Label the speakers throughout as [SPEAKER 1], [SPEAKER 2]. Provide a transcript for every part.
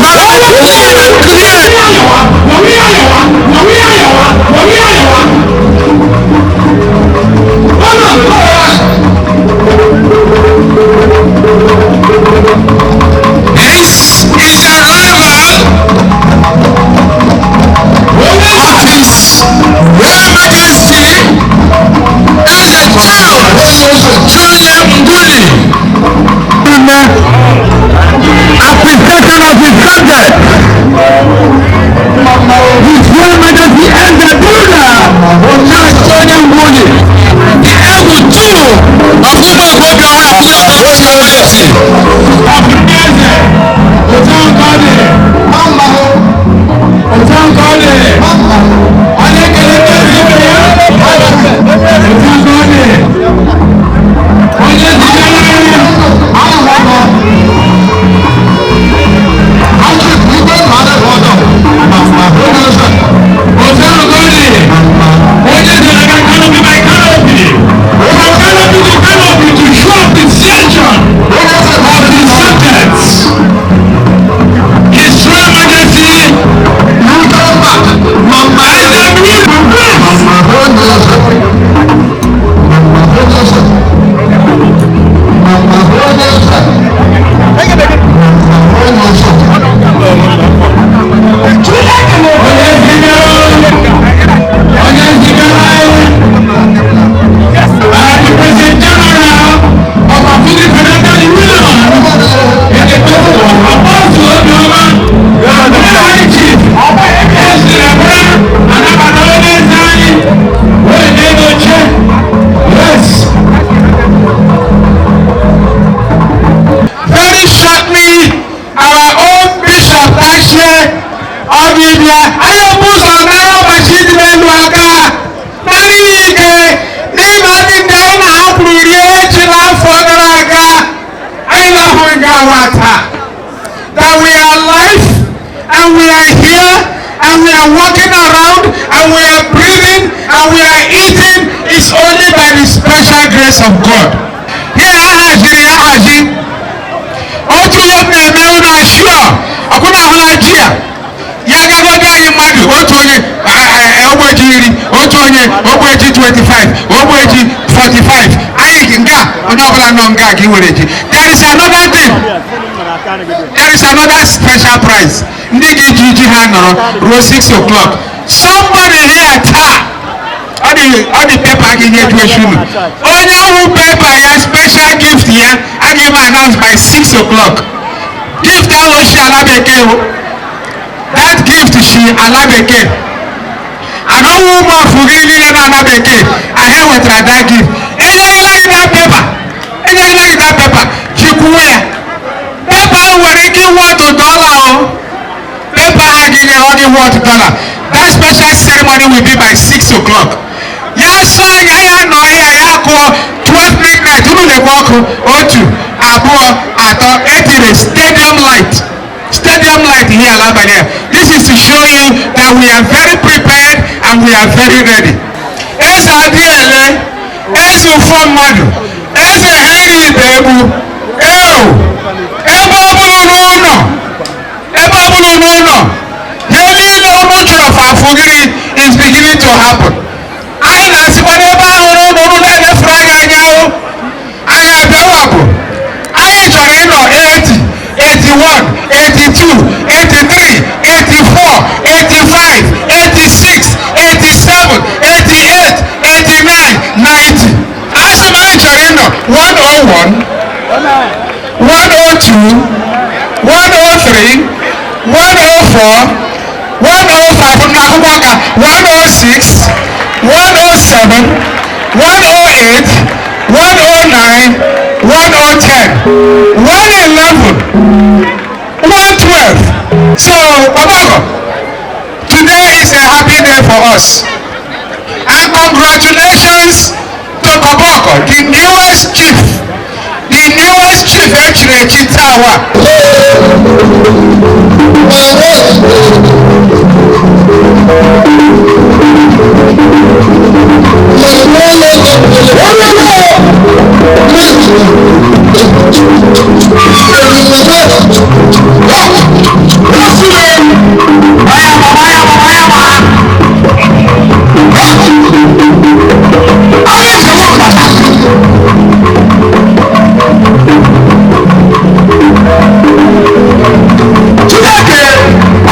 [SPEAKER 1] Baba. Oge ịbịa anyị bụ ụzọ nara ọbachi dị n'elu aka nara ya ike n'ịma ndị ndị anyị na ha kwuru rie echi n'afọ gara aga anyị na-ahụ nke awa taa, that we are alive and we are here and we are walking around and we are breathing and we are eating is only by the special grace of God. Here ahaziri ya ahazi otu ihe m na-eme unu ashụọ ọkwụna ahụla ji a ya gagodo anyị mmadụ otu onye ogbe ji 10, otu onye ogbe ji 25, ogbe ji 45. Anyị nga onye ọbụla nọ nga ka ị were ji. There is another thing, there is another special prize. Ndị ga-eji ji ha nọrọ ruo 6 o'clock. Somebody here taa, ọ dị paper a ga-enye ju echi unu onye ahụ paper ya, special gift ya a ga-eme announce by 6 o'clock. Gift ahụ si ala bekee o. That gift si ala bekee. Anọwụ ụmụ afụgiri niile na ala bekee ahụ enwetara that gift. Enyerela gị that paper, enyerela gị that paper, jikwuo ya. Paper ahụ nwere ike ịwọtụ dollar o. Paper ahụ gị nyere ọ dị worth dollar. That special ceremony will be by 6 o'clock. Ya sọ anya ya nọ ya ya kụọ 12 midnight. Unu lekwa ọkụ otu abụọ atọ etiri stadium light, stadium light here alabalị a. This is to show you that we are very prepared and we are very ready. Eze adịghị eze ụfọ mmadụ, Eze Henry Ibegbu eo ebe ọ bụla n'ụlọ, ebe ọ bụla n'ụlọ, ihe niile unu chọrọ for Afugiri is beginning to happen. Anyị na-asịkwa n'ebe ahụ n'ụlọ unu na-elefuru anyị anya ahụ anyị abịawapụ. Anyị chọrọ ịnọ 80, 81, 82, 83, 84, 85, 86, 87, 88, 89, 90. Asị m anyị chọrọ ịnọ 101, 102, 103, 104, 105 n'akwụkwọ aka, 106, 107, 108, 109, 110, 111, 112. So, Babago, today is a happy day for us. And congratulations to Koboko, the newest chief, the newest chief echiri echi taa wa.
[SPEAKER 2] Chineke.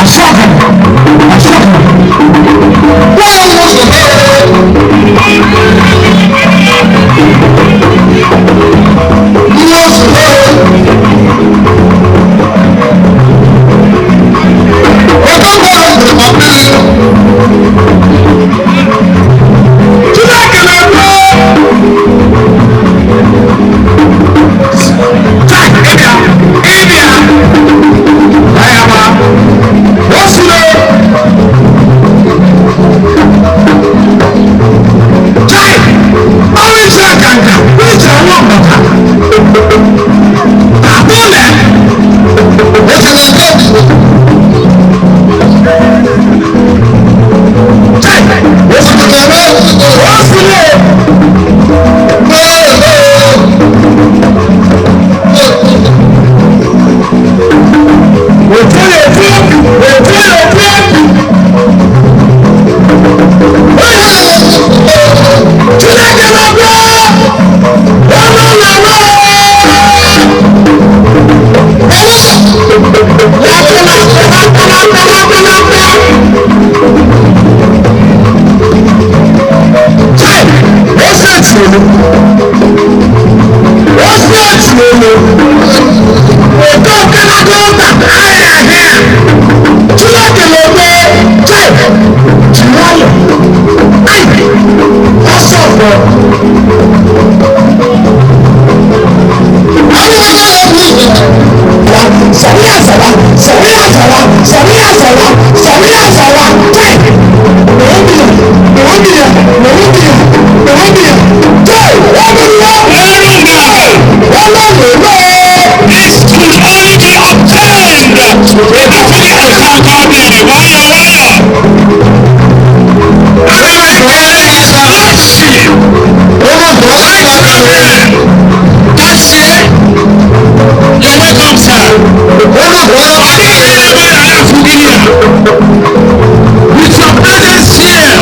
[SPEAKER 1] With your presence here,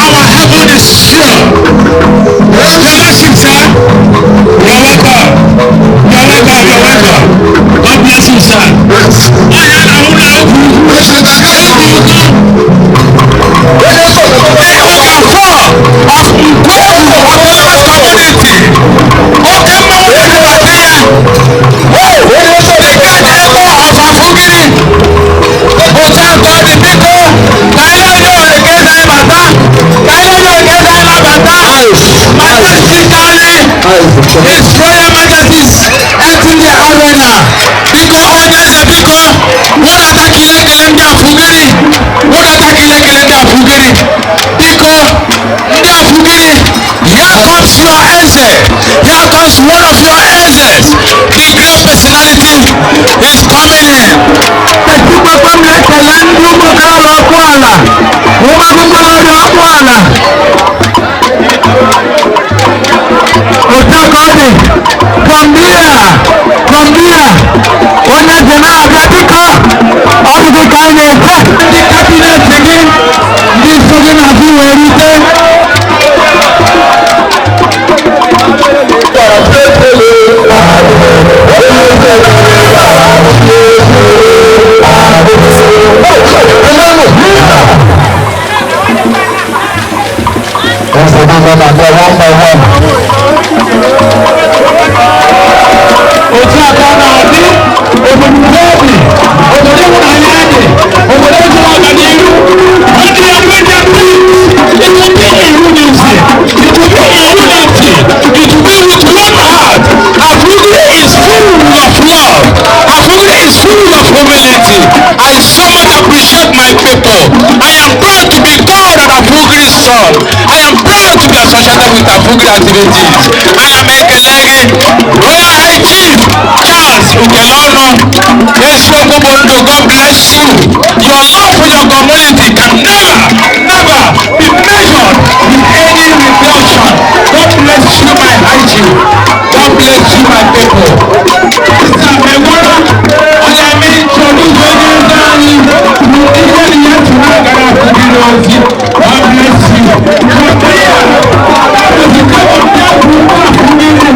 [SPEAKER 1] our heaven is sure. Your Lordship, sir, you're welcome. You're welcome, you're welcome. God bless you, sir. Onye na-ahụ na okwu, obi ụtọ. The Okafor of Nkwoegwu Autonomous Community. Oke mmanwụ na-anabata ya. The Grand Emo of Afugiri. Otu aka ọ dị, biko, ka anyị onye ohere ka eze anyị bata. Ka anyị onye ohere ka eze anyị nabata. Majestically, His Royal Majesty's entering the arena. Biko, onye eze, biko, wụdata ka ile ekele ndị Afugiri. Wụdata ka ile ekele ndị Afugiri. Biko, ndị Afugiri, here comes your eze. Here comes one of your ezes. The great personality is coming in.
[SPEAKER 2] Echikwekwe m na-ekele ndị ụmụ okorobịa ọkụ ala, ụmụ okorobịa ọkụ ala. Otu a ka ọ dị, from here, from here, onye eze na-abịa, biko, ọ bụ gị ka anyị na-eche. Ndị cabinet gị, ndị so gị n'azụ wee rute.
[SPEAKER 3] One by one.
[SPEAKER 1] Otu a ka ọ na-adị, obodo obi, obodo ịhụnanya dị, obodo ezigbo ọganihu. Ndị Africa, please, it will be in unity. It will be in unity. It will be with one heart. Afugiri is full of love. Afugiri is full of humility. I so much appreciate my people. I am proud to be called an Afugiri son. I am proud to be associated with Afugiri activities. Ana m ekele gị, Royal High Chief Charles Ukelonu. Eziokwu bụ ndụ. God bless you. Your love for your community can never, never be measured with any reduction. God bless you, my high chief. God bless you, my people. Mr. Megwara, onye eme introduce onye eze anyị, ihe dị ya tụrụ agara akụkiri ozi. God bless you. From here, that is the come of the Afugiri.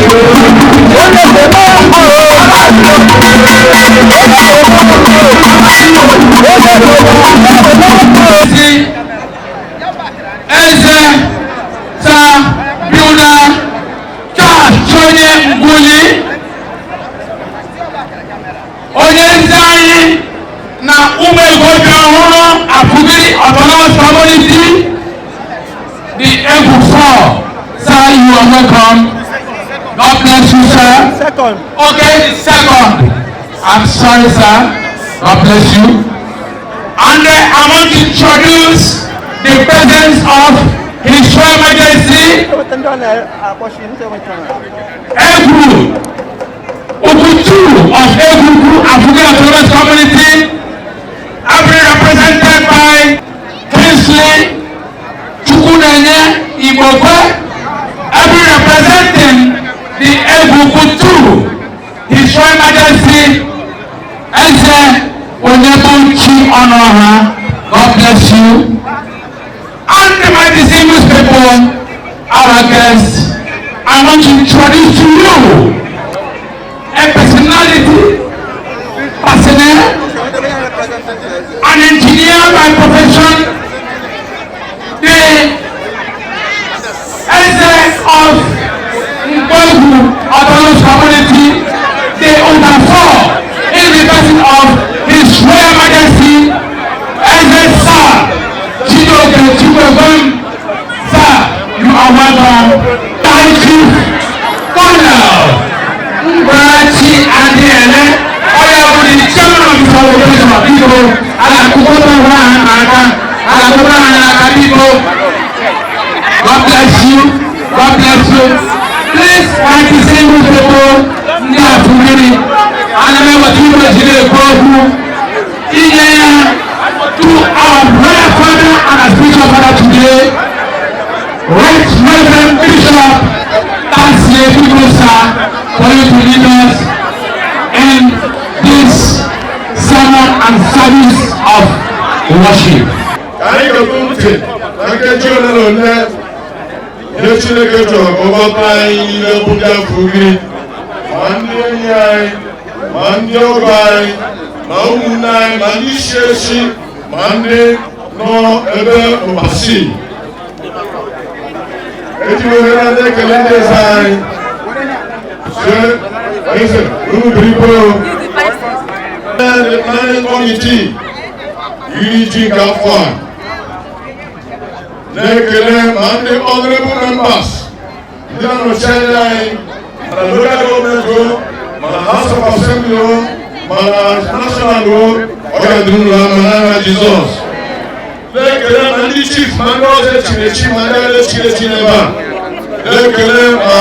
[SPEAKER 2] Onye eze mee
[SPEAKER 1] Ezi Eze Sir Builder Charles Chonye Nguli, onye ezi anyị na ụmụ Egwu ọhụrụ Afugiri Autonomous Community, the Egwu four. Sir, you are welcome. God bless you, sir.
[SPEAKER 4] Second.
[SPEAKER 1] Okay, the second. I'm sorry, sir. God bless you. And I want to introduce the presence of His Royal Majesty
[SPEAKER 4] Ndị ọ na-akpọchi ndị enwetara.
[SPEAKER 1] Egwu Ukutu of Egwugwu Afugiri Autonomous Community, ably represented by Kingsley Chukwunenye Igbokwe, ably representing the Egwugwu, His Royal Majesty Eze Onyebuchi Onoha. God bless you. And my distinguished people, our guests, I want to introduce to you a personality, personnel, an engineer by profession, the Eze of Mgbogu Autonomous Community, the Overfour, in the person of His Royal Majesty, Eze Sir Chijioke Chukwuebem. Sir, you are welcome. High Chief Colonel Ngwachi Adiele, Oya bụ the chairman of this organization. Biko, ala-akụkọta ha n'aka, ala-akụkọta ha n'aka, biko. God bless you. God bless you. Please, my distinguished people, ndị Afugiri, ana m eweta ibe jiri ekwu okwu inye ya to our prayer father and our spiritual father today, Right Reverend Bishop Tasie Bikosa, for you to lead us in this sermon and service of worship.
[SPEAKER 5] Ka anyị gekwu ntị na nkeji ole na ole ihe Chineke chọrọ ka ọ gbata anyị niile bụ ndị Afugiri, ma ndị enyi anyị, ma ndị ọgọ anyị, ma ụmụnne anyị, ma ndị isi esi, ma ndị nọ ebe ụbasi. Eji m ohere a na-ekele ndị eze anyị, sie eze unu birikwo. The planning committee iri ji nke afọ a na-ekele ma ndị honorable members, ndị na-anọchi anya anyị mana local government o, mana House of Assembly o, mana national o. Ọ ga-adịrị unu ama n'aha Jizọs. Na-ekele ma ndị chief, ma ndị ọzọ echiri echi, ma ndị ọzọ echiri echi n'ebe a. Na-ekele ma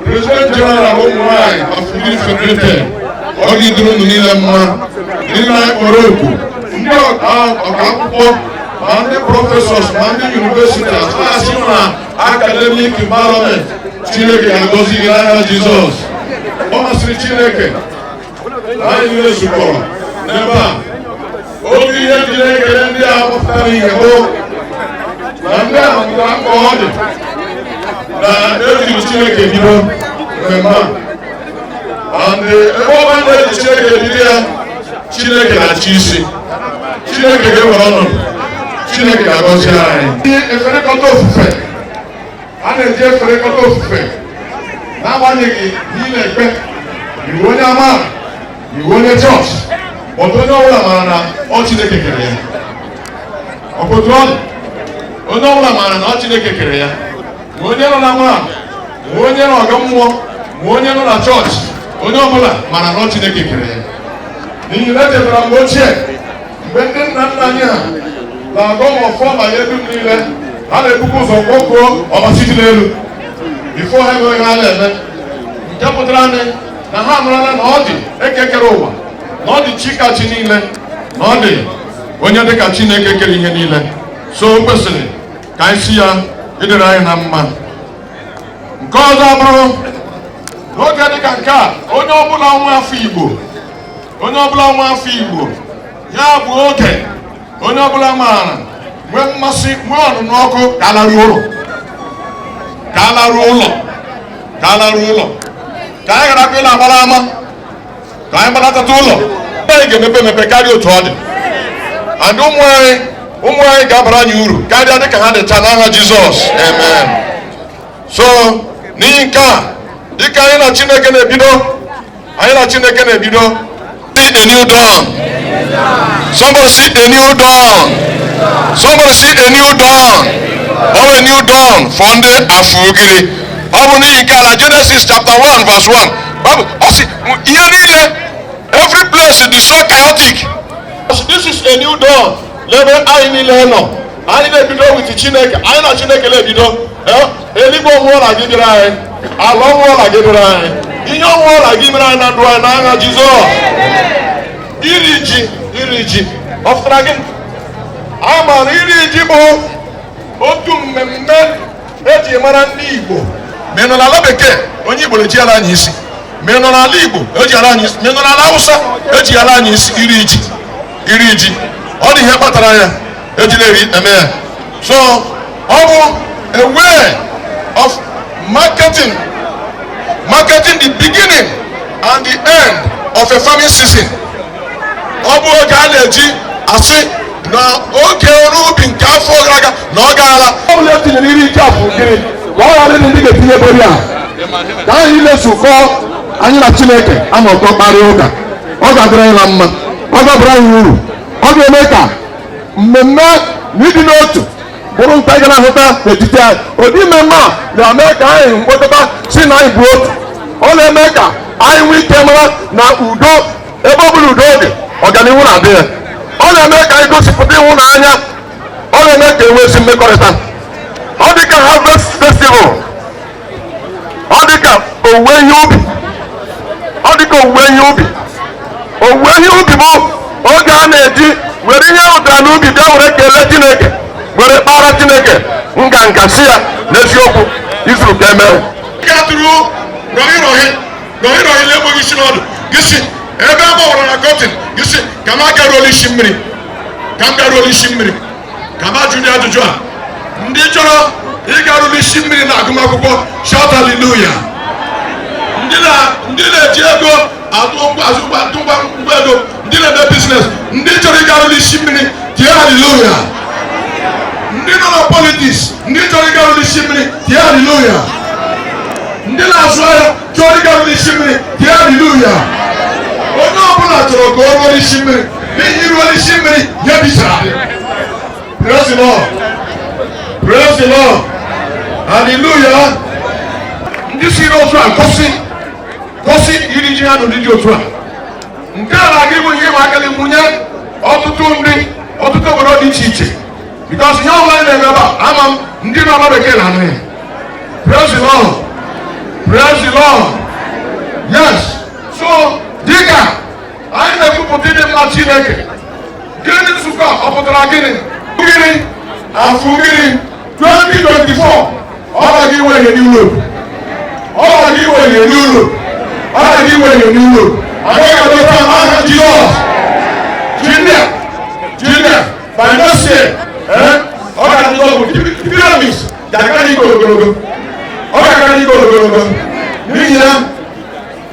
[SPEAKER 5] president general ụmụ nwanyị Afugiri Federated. Ọ ga-eduru unu niile mma. Ndị na-akpọrọ oku, ndị ọka akwụkwọ, ma ndị professors, ma ndị university asị na academic environment, Chineke ga-agọzi gị n'aha Jizọs. Ọ masịrị Chineke na anyị niile zukọrọ n'ebe a. Oge ihe ji na-ekele ndị a pụtara ihe bụ na ndị a mụtara mkpa ọ dị na ejiri Chineke bido mmemme a, and ebe ọba na-eji Chineke bido ya, Chineke na-achị isi, Chineke ga-ewere ọnọdụ, Chineke ga-agọzi anyị. Eferekọta ofufe a na-eji eferekọta ofufe n'agbanyeghị ihe ị na-ekpe, iwu onye amaala, iwu onye chọọchị, ọtụ onye ọbụla maara na ọ Chineke kere ya. Ọpụtụ ọ dị, onye ọbụla maara na ọ Chineke kere ya, ma onye nọ na nwa, ma onye nọ ọgọ mmụọ, ma onye nọ na chọọchị, onye ọbụla maara na ọ Chineke kere ya. N'ihi na echetara mgbe ochie, mgbe ndị nna nna anyị ha na-agọ ma ọfọ banye dum niile, ha na-ebukwa ụzọ kpọkuo ọbasi dị n'elu before ha enweghị ha na-eme, nke pụtara anyị na ha marala na ọ dị ekekere ụwa, na ọ dị chi ka chi niile, na ọ dị onye dịka Chineke kere ihe niile. So o kwesịrị ka anyị si ya ịdịrị anyị na mma. Nke ọzọ bụrụ n'oge dịka nke a, onye ọbụla nwa afọ Igbo, onye ọbụla nwa afọ Igbo, ya bụ oge onye ọbụla maara nwee mmasị, nwee ọnụnụ ọkụ ka alaruo ụlọ, ka alaruo ụlọ, ka alaruo ụlọ. Ka anyị ghara ịla agbara ama, ka anyị gbalatata ụlọ. Anyị ga-emepe emepe karịa otu ọ dị. And ụmụ anyị ga-abara anyị uru karịa dịka ha dịcha n'aha Jizọs. Amen. So n'ihi nke a, dịka anyị na Chineke na-ebido, anyị na Chineke na-ebido. See a new dawn. Somebody see a new dawn. Somebody see a new dawn. Ọ bụ a new dawn for ndị Afugiri. Ọ bụ n'ihi nke a na Genesis chapter 1 verse 1, Bible, ọ sị ihe niile, every place is so chaotic. This is a new dawn n'ebe anyị niile nọ. Anyị na-ebido with Chineke, anyị na Chineke na-ebido. Eluigwe ọnwụọ na gị bịara anyị, ala ọnwụọ na gị bịara anyị, ihe ọnwụọ na gị mere anyị na ndụ anyị n'aha Jizọs. Iri ji, iri ji ọ pụtara gịnị? A maara iri ji bụ otu mmemme eji mara ndị Igbo. Ma ị nọ n'ala Bekee, onye Igbo na-eji ala anyị isi. Ma ị nọ n'ala Igbo, eji ala anyị isi. Ma ị nọ n'ala Hausa, eji ala anyị isi. Iri ji, iri ji, ọ dị ihe kpatara ya ejila eri eme ya. So ọ bụ a way of marketing the beginning and the end of a farming season. Ọ bụ oge a na-eji asị na oge ọrụ ubi nke afọ gara aga na ọ gaala.
[SPEAKER 1] Ọ bụla etinyere iri ji Afugiri ka ọ ghara ịdị ndị ga-etinye ebe a ka anyị na-esukọ, anyị na Chineke anọkọ kparịa ụka. Ọ ga-adịrị anyị na mma, ọ ga-abara anyị uru, ọ ga-eme ka mmemme na ịdị n'otu bụrụ nke anyị ga na-ahụta n'etiti anyị. Ụdị mmemme a na-eme ka anyị mkpokọta si na anyị bụ otu. Ọ na-eme ka anyị nwee ike mara na udo, ebe ọ bụla udo dị, ọganihu na-adị ya. Ọ na-eme ka anyị gosipụta ịhụnanya. Ọ na-eme ka e nwee ezi mmekọrịta. Ọ dị ka harvest festival, ọ dị ka owuwe ihe ubi. Ọ dị ka owuwe ihe ubi. Owuwe ihe ubi bụ oge a na-eji were ihe ụtara n'ubi bịa were kelee Chineke, were kpara Chineke nganga, si ya n'eziokwu izuru ka emere.
[SPEAKER 5] Gatụrụ rọghị rọghị rọghị rọghị na-enweghị isi n'ọdụ gị si ebe a gbawara na curtain gị si ka m agaruola isi mmiri, ka m garuola isi mmiri. Ka m ajụ ajụjụ a: ndị chọrọ ịgarula isi mmiri na agụmakwụkwọ, shout hallelujah! Ndị na-eji ego atụ ngwa, azụ ngwa, atụ ngwa ngwa ego, ndị na-eme business, ndị chọrọ ịgarula isi mmiri, tie hallelujah! Ndị nọ na politics, ndị chọrọ ịgarula isi mmiri, tie hallelujah! Ndị na-azụ ahịa chọrọ ịgarula isi mmiri, tie hallelujah! Onye ọbụla chọrọ ka o ruo n'isi mmiri, n'ihi ruo n'isi mmiri ya bichara. Praise the Lord! Praise the Lord! Hallelujah! Ndị si n'otu a kwụsị, kwụsị iri ji ha n'ụdị dị otu a. Nke a na-aga ịbụ ihe ịma aka nwunye ọtụtụ ndị, ọtụtụ obodo dị iche iche, because ihe ọbụla anyị na-eme ebe a, ama m ndị nọ n'ala Bekee na-anụ ya. Praise the Lord! Praise the Lord! Yes. So dịka anyị na-ekwupụta ịdị mma Chineke, gịnị nzukọ a ọ pụtara? Gịnị? Gịnị Afugiri 2024? Ọ ga-aga iwe ihe n'Europe, ọ ga-aga iwe ihe n'Europe, ọ ga-aga iwe ihe n'Europe. Agaghị adọta aha Jizọs. Junior, Junior, by next year, ọ ga-adị ọgwụ pyramids ga-aga n'ike ogologo, ọ ga-aga n'ike ogologo. N'ihi ya,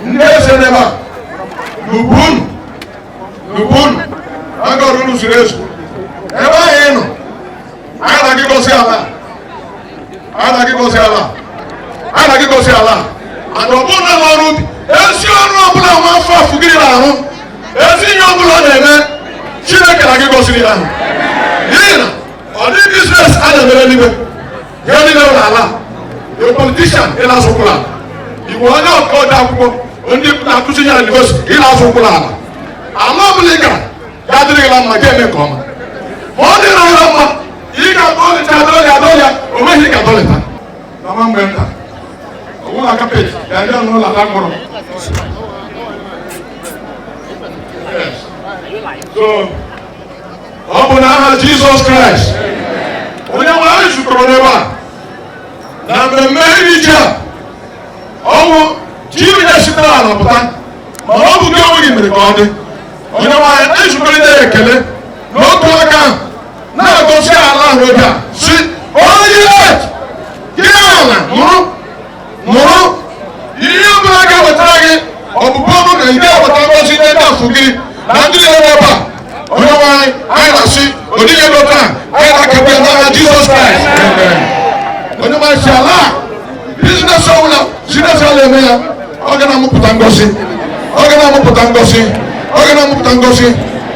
[SPEAKER 5] ndị eze n'ebe a, lubunu, lubunu aga ọrụ unu zuru ezu ebe ahụ ị nọ. A na gị gosi ala, a na gị gosi ala, a na gị gosi ala. And ọ bụrụ na ọrụ ubi, ezi ọrụ ọbụla nwa afọ Afugiri na-arụ, ezi ihe ọbụla ọ na-eme, Chineke na gị gosiri ya ahụ, n'ihi na ọ dị business a na-emere n'igwe ya niile bụ n'ala. A politician, ị na-azụ ụkwụrụ ala. Igwe onye ọka ode akwụkwọ, ndị na-akụzi ihe na university, ị na-azụ ụkwụrụ ala. Ala ọbụla ị gara ya adịrị gị na mma, ga-eme nke ọma. Ma ọ dịrị gị na mma, ị ga-adọlịta, adọlị, adọlị ya, o nweghị ị ga-adọlịta. Na nwa mgbe nta ọwụ na carpet ga-adị n'ụlọ ala mkpụrụ. Yes. So ọ bụ n'aha Jizọs Kraịst onye nwe anyị zukọrọ n'ebe a na mmemme iri ji a. Ọnwụ ji ya sitere ala pụta, mana ọ bụ gị onwe gị mere ka ọ dị. Onye nwe anyị, anyị zukọrọ ya ekele n'otu aka ahụ na-egosi ala ahụ oge a si onye gị ala nụrụ, nụrụ ihe ọbụla ga-ewetara. na-agbachi ala business ọbụla Chineke na-eme ya, ọ ga na-amụpụta ngọzi, ọ ga na-amụpụta ngọzi, ọ ga na-amụpụta ngọzi,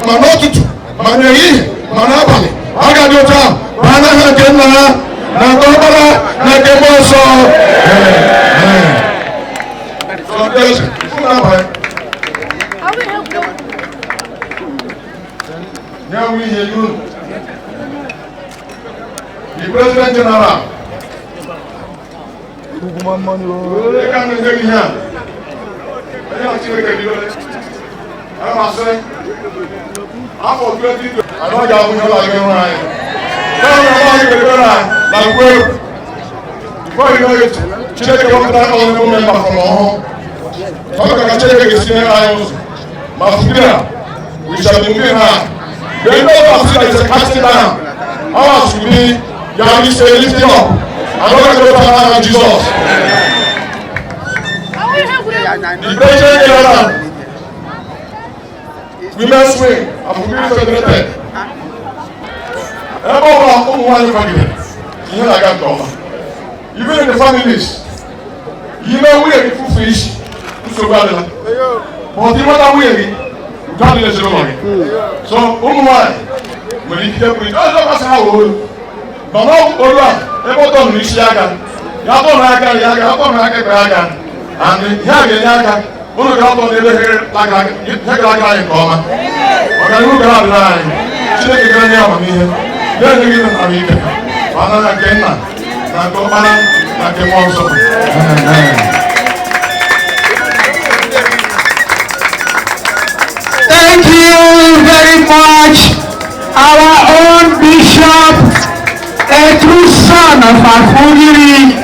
[SPEAKER 5] ma n'ụtụtụ, ma n'ehihie, ma n'abalị. Ọ ga-adị otu ahụ baa n'aha nke Nna ha na nke Ọkpara na nke Mmụọ Nsọ. Amen. So, ndị eze, unu abanye. Nye nwunye unu. The President General. Ị ka na-enye gị ihe a. Onye na Chineke bidoro. Ana m asị, afọ 2020, anọ ga-abụ ihe ụlọ gị hụrụ anyị. Kama na ọrụ gị bidoro na ngwa egwu. Before you know it, Chineke wepụta honorable member from ọhụụ. Ọ ka Chineke ga-esi nyere anyị ụzọ. Ma from there, we shall be moving high. They know us that is a casting down. Ours will be Yahweh say lifting up. I'm not going to go to Jesus. The President General, Women's Wing, Afugiri Federated. Ebe ọbụla ụmụ nwaanyị kwagidere, ihe na-aga nke ọma. Even in the families, ime nwunye gị fufu isi, nsogbu adịla. Ma ọ dị nweta nwunye gị, udo adịla ezinụlọ gị. So ụmụ nwaanyị nwere ikike pụrụ iche. Ọzọ gbasara ha olu. Mana olu a, ebe ọ tọnụrụ isi aka, ya tọnụrụ aka ya aka, ya tọnụrụ aka ekpere aka. And ihe a ga-enye aka, unu ga-atọ n'ebe ihe gara aga anyị nke ọma. Ọganihu gara adịrị anyị. Chineke gara nye amamihe, na-enye gị nara ike. Ma anaghị nke Nna na nke Ọkpara na nke Mmụọ Nsọ. Amen.
[SPEAKER 1] Thank you very much, our own bishop, a true son of Afugiri.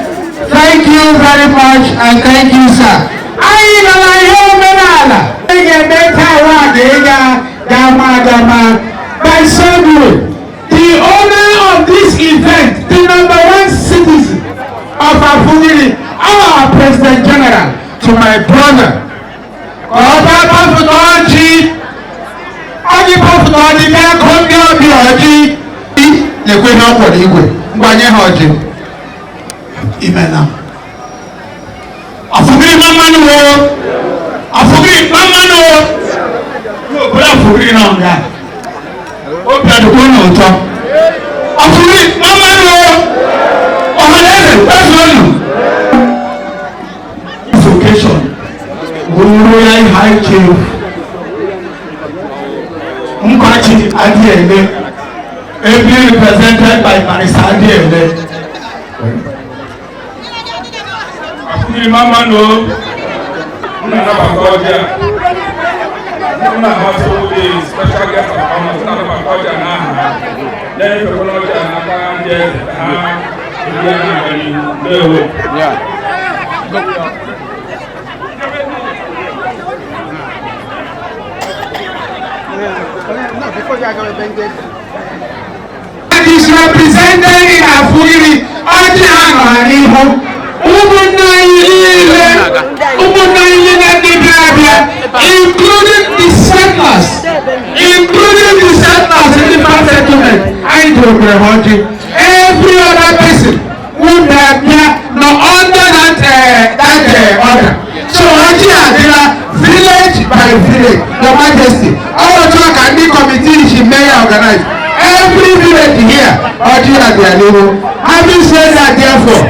[SPEAKER 1] Thank you very much and thank you, sir. Anyị nọ na ihe omenala. Anyị ga-eme taa wa ga-ịga gama gama. By so doing, the owner of this event, the number one citizen of Afugiri, our President General, to my brother, Ọba Pafụta ọjị, ọjị pafụta ọjị bịa kụọ ndị ọbịa ọjị.
[SPEAKER 2] Lekwe ihe ọ kwọrọ igwe, mgbanye ha ọjị.
[SPEAKER 1] Imena. Afugiri mmanụ wo. Afugiri mmanụ wo. N'obodo Afugiri nọ nga. Obi adịkwa unu ụtọ. Afugiri mmanụ wo. Ọhaneze kwezuonu. This occasion, Royal High Chief Nkwachi Adiele, ably represented by Barrister Adiele.
[SPEAKER 6] Afugiri mama no, nna anabata ọjị a. Nna amasị the special guest of honor, nna anabata ọjị a n'aha ha. Na-enyefekwa ọjị a n'aka ndị eze ka ha ndị a na-aga n'ihu. Ndewo.
[SPEAKER 1] It is represented in Afugiri, ọjị ha nọ ha n'ihu. Ụmụnne anyị niile, ụmụnne anyị niile ndị bịara abịa, including the settlers, including the settlers in the farm settlement, anyị dokwere ha ọjị. Every other person who bịa nọ under that order. So ọjị adịla village by village, Your Majesty. Ọ otu a ka ndị committee si mee ya organize. Every village here, ọjị adịla n'ihu. Having said that, therefore,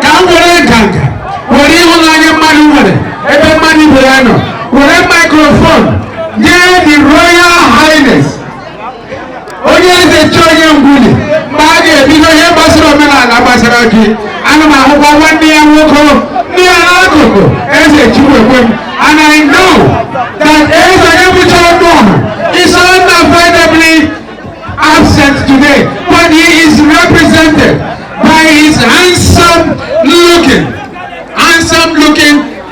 [SPEAKER 1] ka m were nganga, were ịhụnanya mmadụ nwere, ebe mmadụ ibe ya nọ, were microphone nye the Royal Highness, onye eze Chionye Ngwuli, mgbe a ga-ebido ihe gbasara omenala gbasara ọjị. Ana m ahụkwa nwanne ya nwoke ndị ya n'akụkụ, Eze Chikwekwe m. And I know that Eze Onyebuchi Ọnụọha is unavoidably absent today, but he is represented by his handsome looking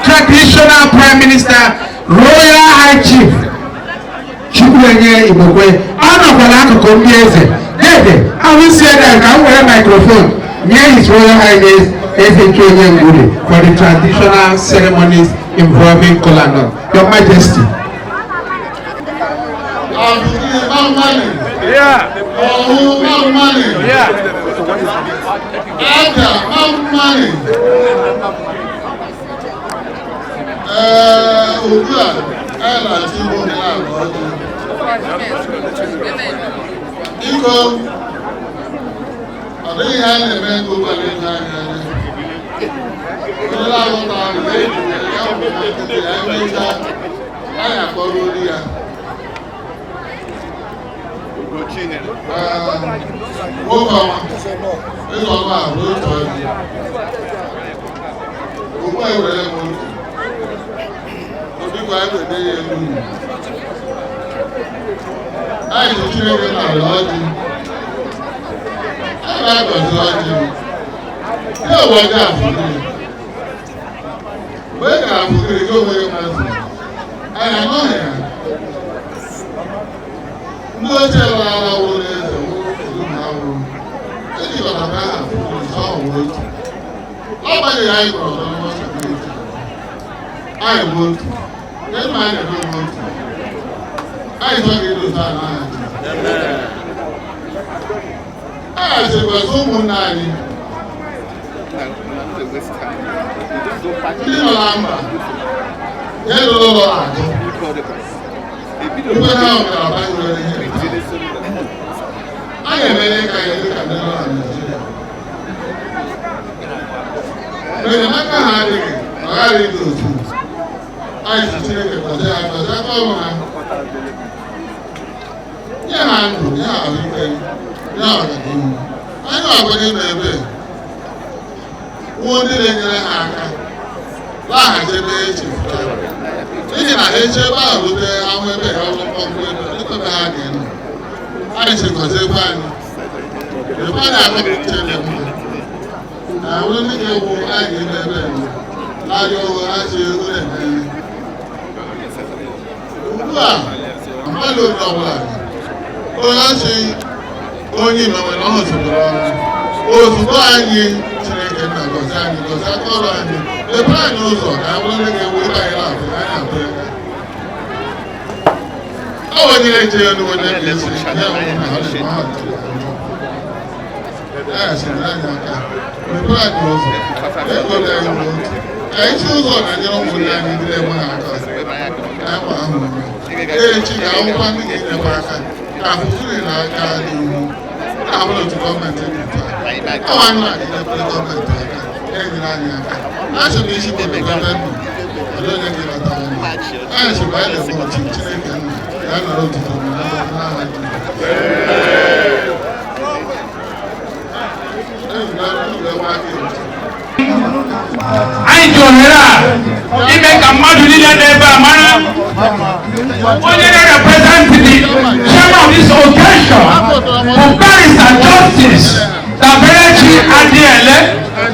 [SPEAKER 1] traditional Prime Minister, Royal High Chief Chukwuenye Igbokwe. Ọ nọkwa n'akụkụ ndị eze. Dede, ahụ si ede ka m were microphone nye His Royal Highness Eze Chionye Ngwuli for the traditional ceremonies involving kola nut. Your Majesty.
[SPEAKER 5] Afugiri mmanụ.
[SPEAKER 6] Yeah.
[SPEAKER 5] Ọhụ mmanụ.
[SPEAKER 6] Yeah.
[SPEAKER 5] Abịa mmanị. Ee, ugbu a anyị na-achọ igbo na-agụ ọjị. Biko, ọ dịghị ihe a na-eme nke ụgbọala ịjụ anyị anya. Onye na-alụta ahụ ya bụ na nkịtị ya emechaa, anyị akpọrọ olu ya. Nwoke ọma, ịzọ ọnụ a bụ otu ọjị. Ugbu a ewere m otu. Biko, anyị ga-ede ya elu. Anyị ji Chineke nara ọjị. Anyị na-agọzi ọjị. Ya bụ ọjị afụgịrị. Mgbe ị gara afụgịrị gị onwe gị mazụ. Anyị anọghị ya. Ndị ochie lara ala wụrụ n'eze wụrụ kedu ma ha wụrụ. Ejikọtara ha afụgịrị sọ ọ wụrụ otu. N'agbanyeghị anyị kpọrọ autonomous community. Anyị bụ otu. Ihe ma anyị na-eme bụ otu. Anyị chọghị ịdozi ala anyị. Anyị sịkwasị ụmụnne anyị ndị nọ na mba ya rụrụ ụlọ na-agụ. Ugbe ha nwere aba nwere ihe. Anyị emere ka anyị dị ka ndị nọ na Naịjirịa. Mgbe enyemaka ha adịghị, ọ ghaghị ịdị otu. Anyị si Chineke gọzie ha, gọzie aka ọrụ ha. Nye ha ndụ, nye ha ahụike, nye ha ọganihu. Anyị na-akwanye nọ ebe wuo ndị na-enyere ha aka laghachi ebe e chefutara. N'ihi na ha eche ebe ahụ rute ahụ ebe ha ụlọ mkpọmkpọ ebe ebe ha ga-enọ. Anyị si gọziekwa anyị. Ebe anyị akọpụta dị mma. Na wụrụ ndị ga-ewu anyị ga-eme ebe eme. Larịọ owe ha chi ego na-eme. Ugbu a, mmadụ onye ọbụla onye asị onye imewe na ọ zụtara ọrụ. Ozugbo anyị Chineke nna gọzie anyị, gọzie aka ọrụ anyị, mepere anyị ụzọ ka anyị bụrụ ndị ga-ewu ebe anyị na-abụ anyị na-abụ ya. Ọ onye na-eche elu onye ga-esi ya hụ na ọ dị mma ya sịrị anyị aka mepere anyị ụzọ ego dị anyị n'otu ka anyị si ụzọ na-enyere ụmụnne anyị ndị na-enweghị aka ka anyị gbaa ha ume. Echi ga-ahụkwa ndị ga-enyekwa aka ka afụfụrụ na aka n'ihu na-abụrụ otu gọọmenti dị taa. Ọ anyị na-enyere gọọmenti aka enyere anyị aka. A sị na isi bụ gọọmenti ọdị onye ga-eleta anyị. Anyị sịkwa anyị na-ekwu otu Chineke nna ya nọrọ otuto na n'aha Jizọs.
[SPEAKER 1] Anyị ji ohere a ime ka mmadụ niile nọ ebe a mara onye na-represent the chairman of this occasion bụ Barrister Justice Daberechi Adiele,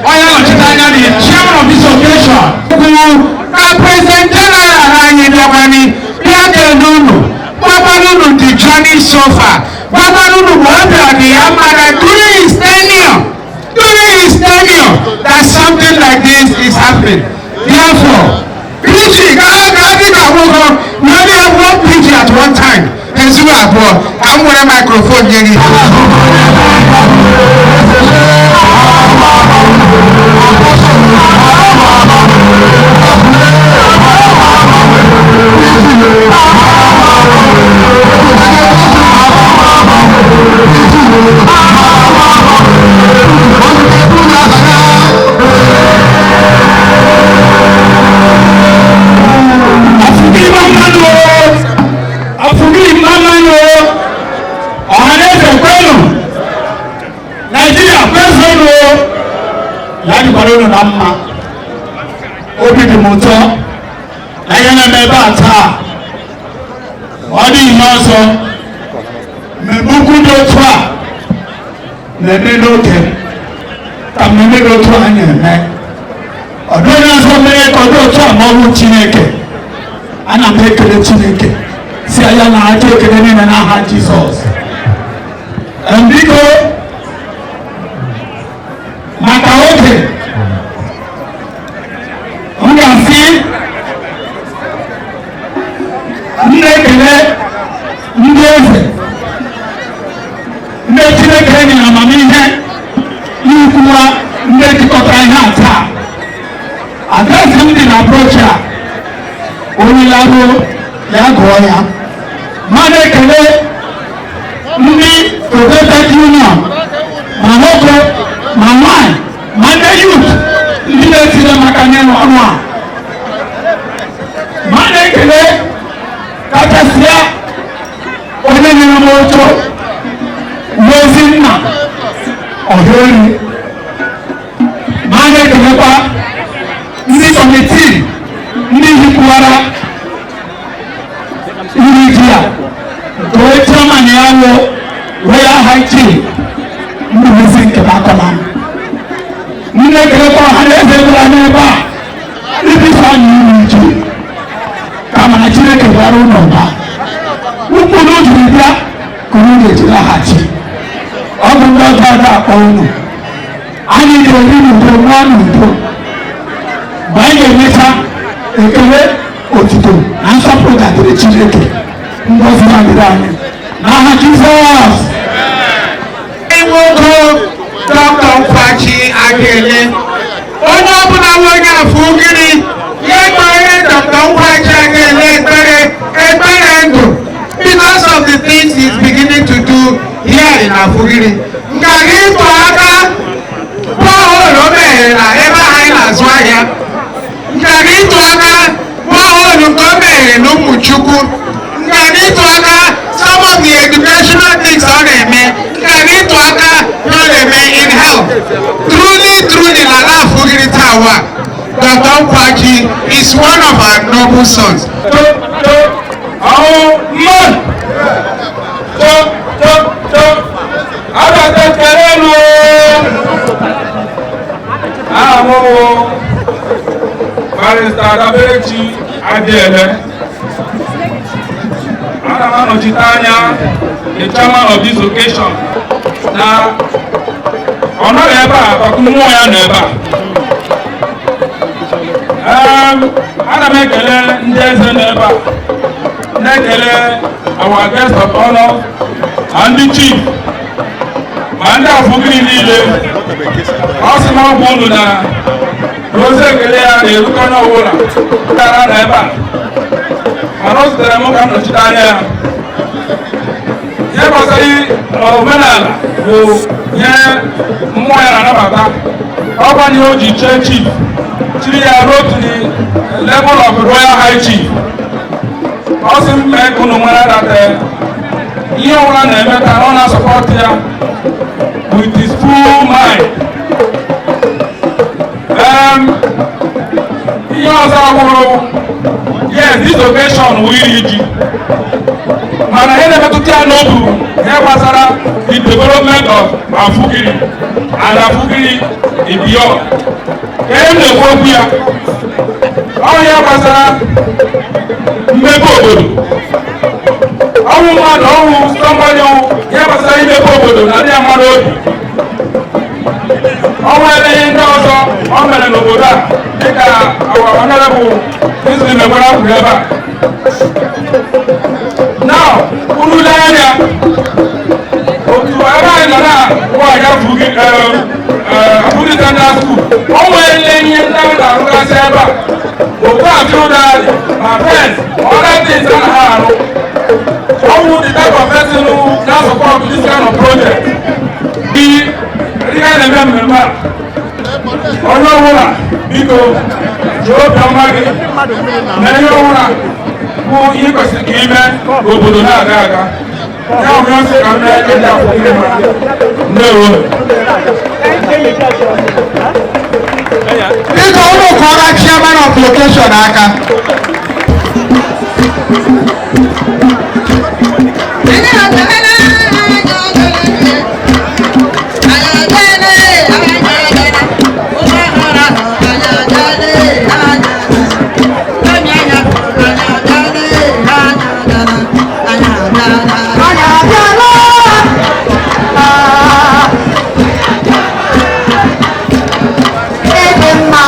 [SPEAKER 1] onye nọchite anya the chairman of this occasion. Kwuru na President General anyị bịakwani bịa kelee unu, gwakwana unu the journey so far, gwakwana unu ma ọ bịara dị ya mma na during his tenure that something like this is happening. Therefore, PG gaa dịka nwoke, we only have one PG at one time. Ezigbo abụọ ka m were microphone nye gị. Afụgiri mmanụ o, afụgiri mmanụ o, Ọhaneze kwenu, Naijiria kwezonu o, ya dịkwara unu na mma. Obi dị m ụtọ na ihe na-eme ebe a taa. Ọ dị ihe ọzọ, mmemme ukwu dị otu a na-eme n'oge ka mmemme dị otu a na-eme. Ọ dị onye ọzọ mere ka ọ dị otu a ma ọ bụ Chineke. Ana m ekele Chineke si ya na aja ekele niile n'aha Jizọs. Biko, maka oge, m ga-asị m na-ekele ndị eze, ndị Chineke nyere amamihe n'ukwu. Dị na brochure a, onye laruo ya gụọ ya. Ma na-ekele ndị Federated Union, ma nwoke ma nwanyị ma ndị youth, ndị na-etinye maka n'ịrụ ọrụ a. Ma na-ekele kachasịa onye nyere m oche, ezi nna ọhịa. Ma na-ekelekwa ndị committee, ndị hikwara iri ji a, nke onye chairman ya wụ Royal High Chief Ndubuisi Nkemakolam. Ndị na-ekelekwa ọha na eze bụla n'ebe a ibisa anyị iri ji, kama na Chineke bara ụlọ ụba ukwu na o jiri bịa ka unu ga-eji laghachi. Ọ bụ ndị ọjọọ ga-akpọ unu. Anyị ga-eri n'udo, nwa n'udo. Mgbe anyị ga-emecha, ekele, otuto na nsọpụrụ ga-adịrị Chineke. Ngọzi ya dịrị anyị n'aha Jizọs.
[SPEAKER 7] Nwoke Dọkịta Nkwachi Adiele, onye ọbụla nwe onye afọ ugiri ya ekpere Dọkịta Nkwachi Adiele ekpere, ekpere ndụ, because of the things he's beginning to do here in Afugiri. Nke a ịtụ aka borehole o meghere na ebe ahụ anyị na-azụ ahịa, nke a ịtụ aka borehole nke o meghere na Ụmụchukwu, nke a ịtụ aka some of the educational things ọ na-eme, nke a ịtụ aka ihe ọ na-eme in health. Truly, truly, na ala Afugiri taa, Dr. Nkwachi is one of our noble sons.
[SPEAKER 6] To to àwọn mọ́n to to to àgbàdo kẹrẹ lu àwọn wo. Barrister Daberechi Adiele, ana m anọchite anya the chairman of this occasion na ọ nọghị ebe a maka mmụọ ya nọ ebe a. Ana m ekele ndị eze nọ ebe a, na-ekele our guest of honor na ndị chief ma ndị Afugiri niile. Ọ sị na ọ bụ unu na ozi ekele ya na-erute onye ọbụla gara na ebe a, mana o zitere m ka m nọchite anya ya. Ihe gbasara omenala bụ ihe mmụọ ya na-anabata. Ọ gbanye o ji chee chief, chiri ya ruo to the level of royal high chief. Ọ sị m mee ka unu nwere that ihe ọbụla na-eme ka ọ na-asupport ya with his full mind. Ihe ọzọ abụrụ, yes, this occasion wụ iri ji, mana ihe na-emetụta ya n'obu ihe gbasara the development of Afugiri and Afugiri beyond. Ka e na-ekwu okwu ya, ọ ihe gbasara mmepe obodo, ọnwụ mmadụ, ọnwụ somebody, ihe gbasara imepe obodo na ndị ya mmadụ obi. Ọnwụ ebe ihe ndị ọzọ ọ mere n'obodo a, dịka our honorable Kingsley Megwara kwuru ebe a. Now, unu lee anya otu ebe anyị nọ na nwaanyị Afugiri Standard School, o nwere ihe ndị a na-arụgasị ebe a, otu a field adị ma fence, other things a na ha arụ. Ọwụ the type of person who na support this kind of project. Ihe a na-eme mmemme a, onye ọbụla biko ji obiọma gị na ihe ọbụla bụ ihe kwesịrị ka ime ka obodo na-aga aga ya. Bụ ya sị ka m mee ndị Afugiri mara. Ndewo.
[SPEAKER 7] Biko, unu kụọrọ chairman of location aka. Anyị abịala. Ịdị mma.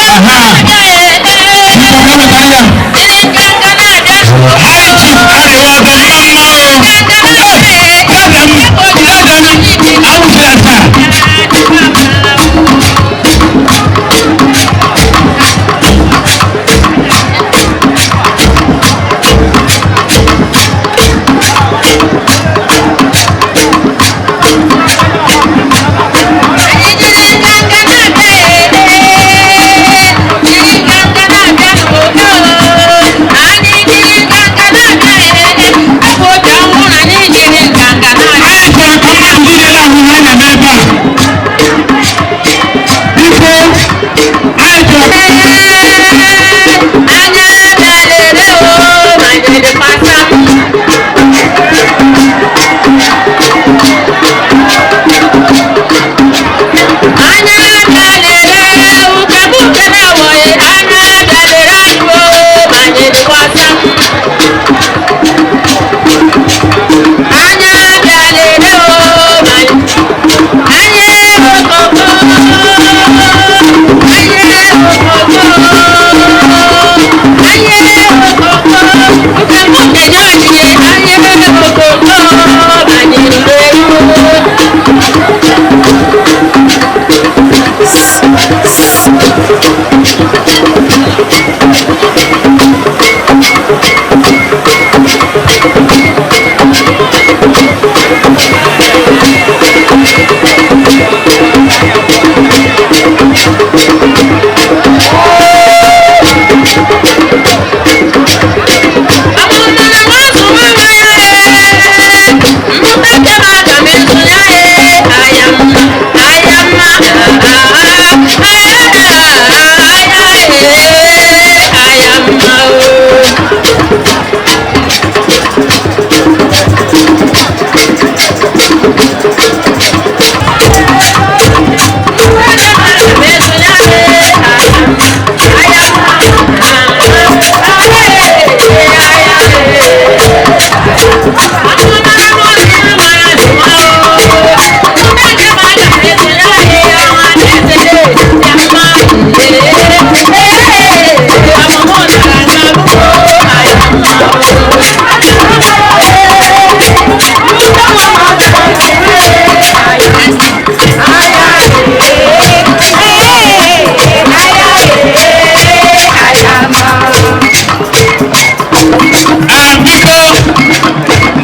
[SPEAKER 2] Aha. Biko bịa wetara ya. High Chief Arịwado mma mma o. Dada m, dada m, awụsịla taa. Anyị chọrọ ka mmadụ niile na-ahụ ihe a na-eme ebe a. Biko, anyị chọrọ.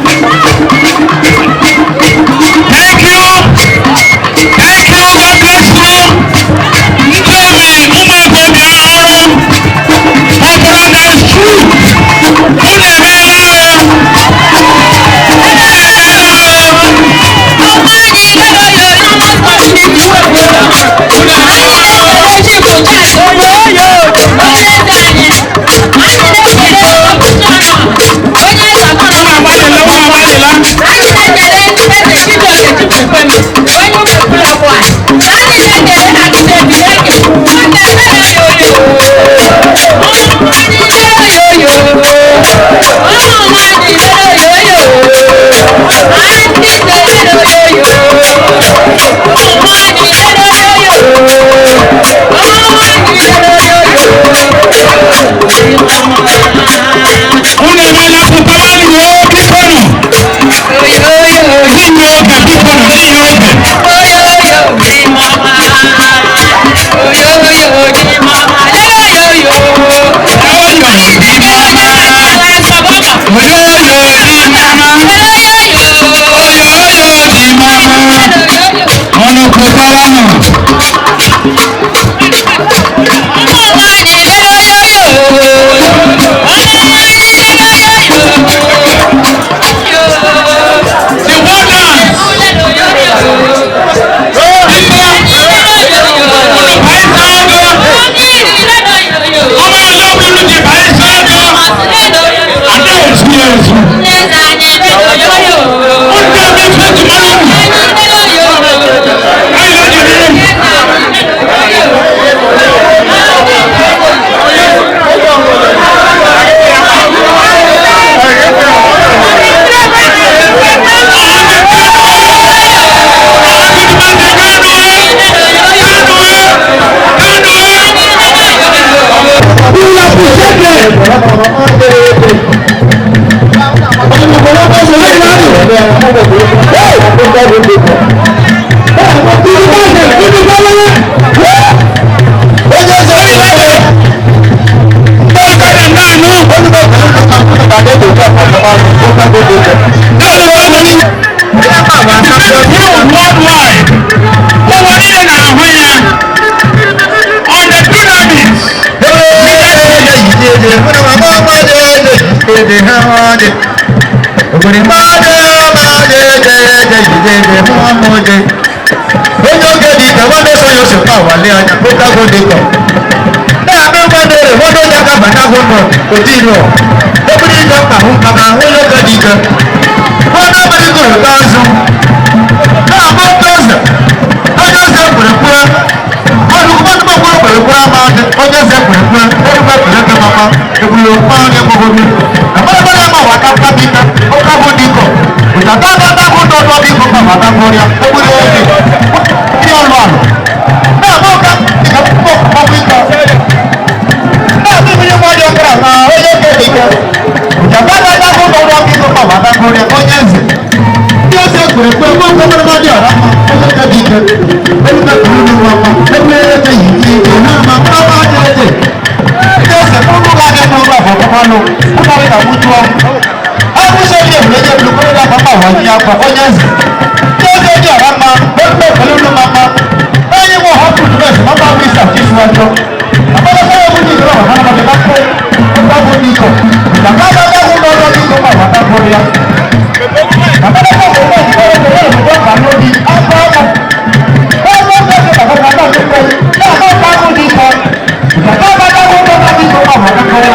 [SPEAKER 2] Biko.
[SPEAKER 1] Worldwide, ụwa niile na-ahụ ya on the pyramids.
[SPEAKER 2] Onye oge dị ike nwanne so ya ose pa wale anya kpụtago dị kọ na-abịa nwanne ere nwanne onye aka bata hụ nọ oti ilu eburu ike mkpa hụ mkpa ma onye oge dị ike nwanne abalị gụrụ ka azụ na-agba oke eze onye eze kwere kwere ọdụ mmadụ gbakwuru kwere kwere ama adị onye eze kwere kwere erugbe kwere eke mama eburu okpa onye gbogbo gị agbaragbara ama wata mkpabika oke ahụ dị kọ ụtata agada hụ dọdọ dị kọ mama ngọrịa egburu oge ndị ọlụ alụ na-agba ụka dịka mkpụkpọ ọkpụkpọ ike na-abụ ihe nwa dị ọkara na onye eke dị ike ụtata agada hụ dọdọ dị kọ mama ngọrịa onye eze ndị eze kwere kwe nwa nkwekọrọ dị ọra mma onye eke dị ike erugbe kwuru n'ụwa mma egburu eke yi ike ike ha ma mma ma dị eze ndị eze ụmụ ga-adị n'ụlọ bụ ọkpọkọlụ ụlọ ka nwụjụọ awụsa onye ebule onye ebule kwere na papa ụwa ji akwa onye eze ndị eze dị ọra mma erugbe kwere ụlọ ma mma onye nwe ọha pụrụ esi ma mma bụ isi achị isi wajọ abalaka ya bụ ndị ìjọba ha na mmadụ kpọ ụgbọ bụ ndị iko na ka ga ga hụ n'ọrụ ndị iko ma wata bụrụ ya abalaka bụ ụgbọ ndị ọrụ ọrụ ọrụ ka n'obi afọ afọ ọrụ ọrụ ọrụ ka ka na ndị iko na aka ka bụ ndị iko na ka ga ga hụ n'ọrụ ndị iko ma wata bụrụ ya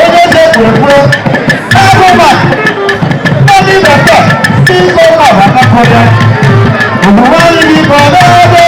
[SPEAKER 2] onye eze kwere kwere agụ ma ndị bekee ndị iko ma wata bụrụ ya omume ndị iko n'ebe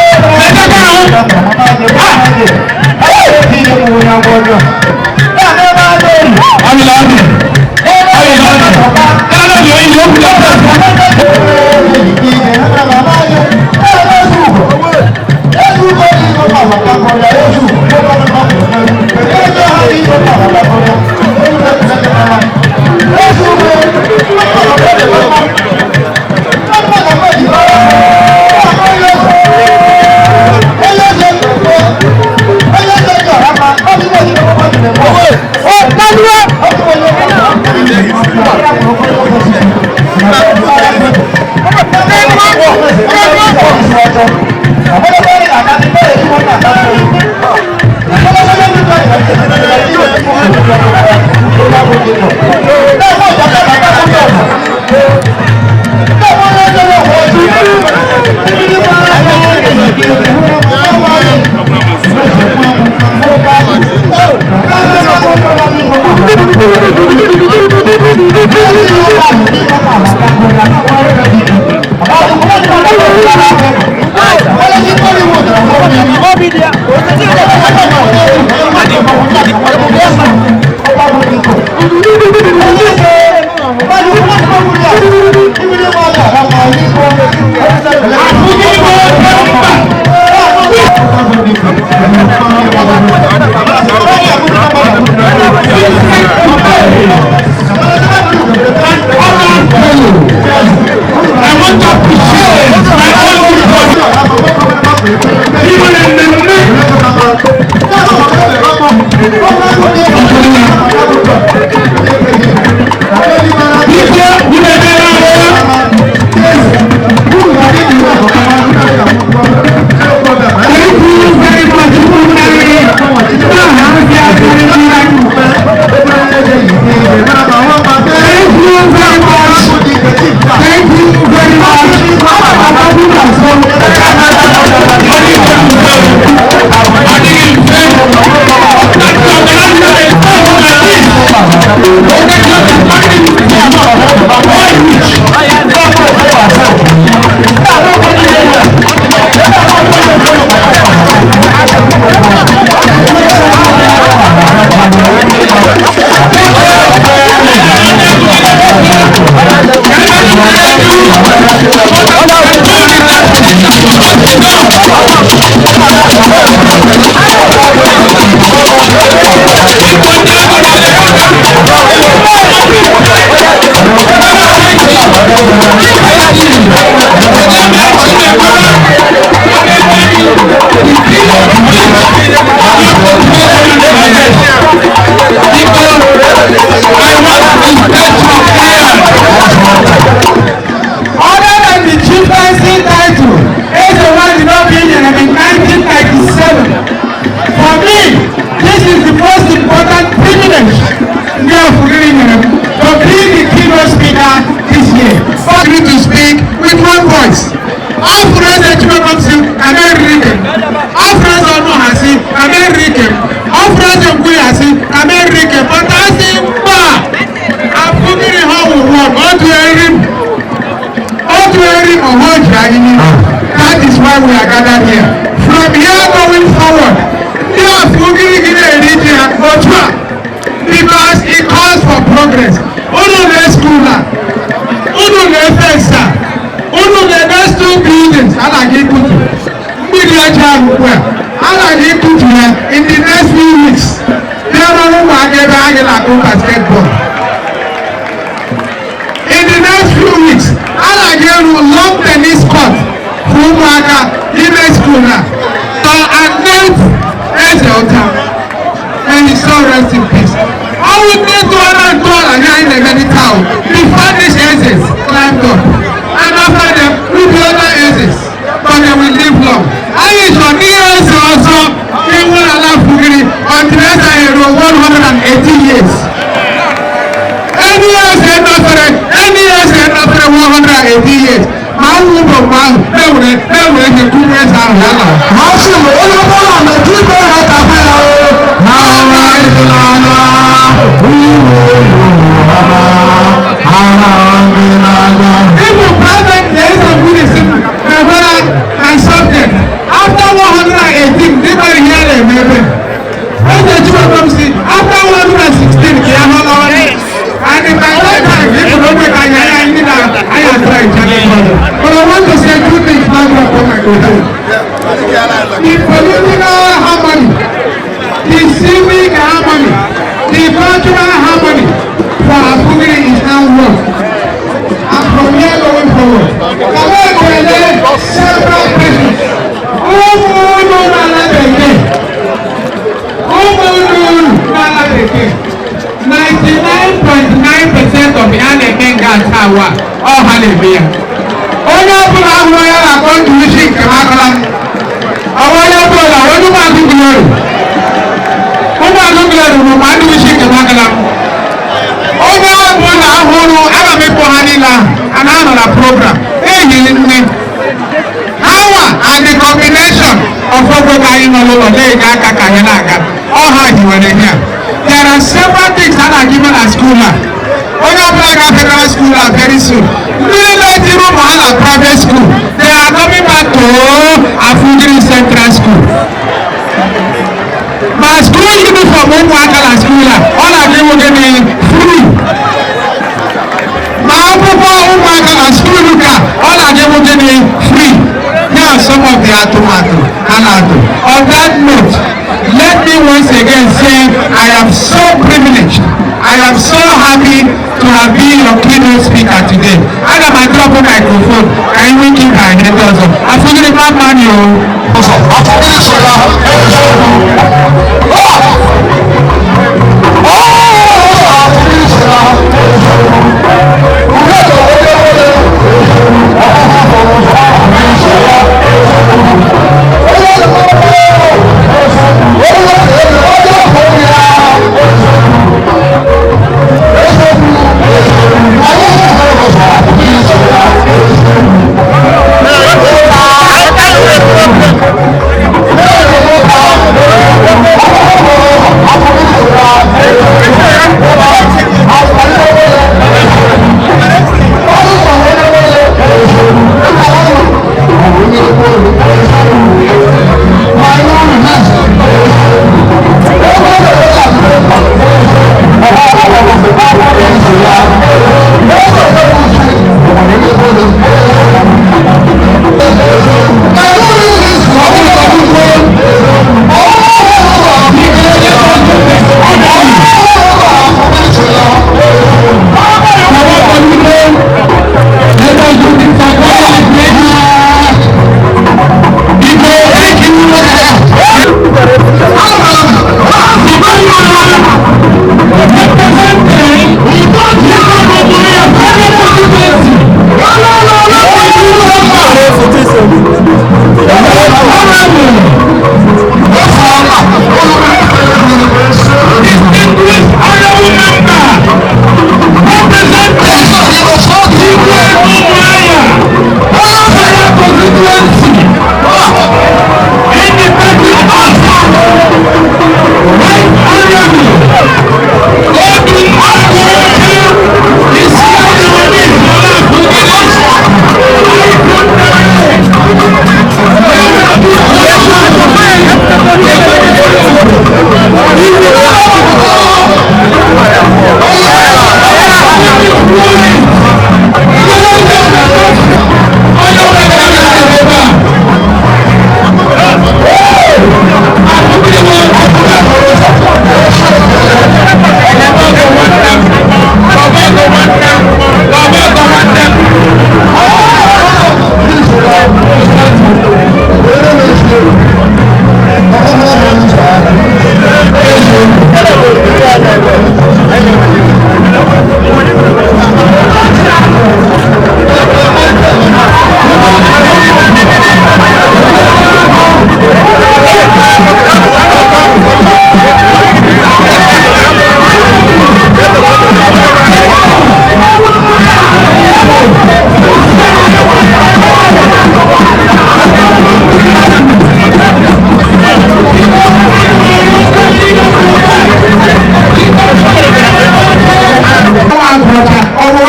[SPEAKER 7] Progress. Unu na school a, unu na-efe nsa, unu na-eme two buildings a na-aga ikutu mmiri ọcha ahụ ugbu a, a na-aga ikutu ya in the next few weeks. Bịa rụrụ ụmụaka ebe a ga na-akụ basketball. In the next few weeks, a na-aga eru long tennis court for ụmụaka n'ime school a. To Annette Eze Ụta, may his soul rest in peace. Ọnwụ ndị tụọrọ ntọala nye anyị na-eme taa before these Ezes climbed up, and after them will be other Ezes, but they will live long. Anyị chọrọ n'ihe eze ọzọ iwu ala Afugiri until eze anyị ruo 180 years. Any eze nọfere, any eze nọfere 180 years, ma nwụ bụ mgbe ahụ na-ewere ihe kwuru eze ahụ ya lara.
[SPEAKER 2] Masị m onye ọbụla metụ ibe ha tafe ya o. N'ara ịhụnanya, iwe ịhụnanya, ara ndị n'anya.
[SPEAKER 7] Even private eze mmiri si na-ewere my subject after 118 dịka ihe a na-eme ebe. Eze Chimakom si after 116 ka ya hụ n'ọrụ. And by that time, if you don't make anyị anyị na anyị atara each other. But I want to say two things now before I go home. The political harmony, the civic harmony, the cultural harmony for Afugiri is now one. And from here going forward, Kawe Kwele several questions. Ụmụ unu n'ala bekee. Ụmụ unu n'ala bekee. 99.9% of ya na-eme nga taa wa ọ ha na-eme ya. Onye ọbụla hụrụ ya na-akpọ ndụ isi nke m akọla. Ọwa onye ọbụla onye ụmụazụ glory. Ụmụazụ glory bụ ma ndụ isi nke m akọla. Onye ọbụla hụrụ aga m ịkpọ ha niile ahụ a na-anọ na program ehiri nne. Hawa and the combination of ogbe ka anyị nọ n'ụlọ na-enye aka ka anyị na-aga. Ọ ha hiwere ihe a. There are several things a na-aga na school a. Onye ọbụla ga federal school a very soon. Ndị niile tiri ụmụ ha na private school, they are coming back to Afugiri Central School. Ma school uniform ụmụaka na school a, ọ na-adị nwoke gịnị free. Ma akwụkwọ ụmụaka na school ka ọ na-adị nwoke gịnị free. Here are some of the atụmatụ ha na-atụ. On that note, let me once again say I am so privileged. I am so happy to have been your keynote speaker today. Aga m drop microphone ka anyị nwee ike ịba anyị ndị ọzọ. Afugiri mma mma ni o.
[SPEAKER 2] Afugiri so ya eziokwu. Afugiri so ya eziokwu. Uwe ka onye nwere eziokwu. Afugiri so ya eziokwu. Onye nwere eziokwu. Onye nwere onye hụrụ ya eziokwu. Eziokwu. Anyị hụrụ ụzọ afugiri so ya eziokwu.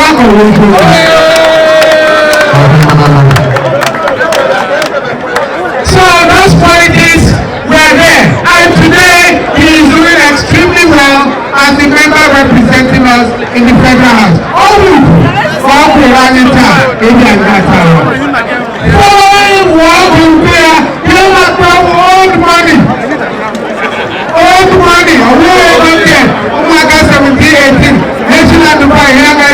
[SPEAKER 7] Akọ̀wé ìṣòro. So those qualities were there, and today he is doing extremely well as the member representing us in the federal house. Following what will be old money. Old money. Ụmụaka 17, 18. National Dubai, after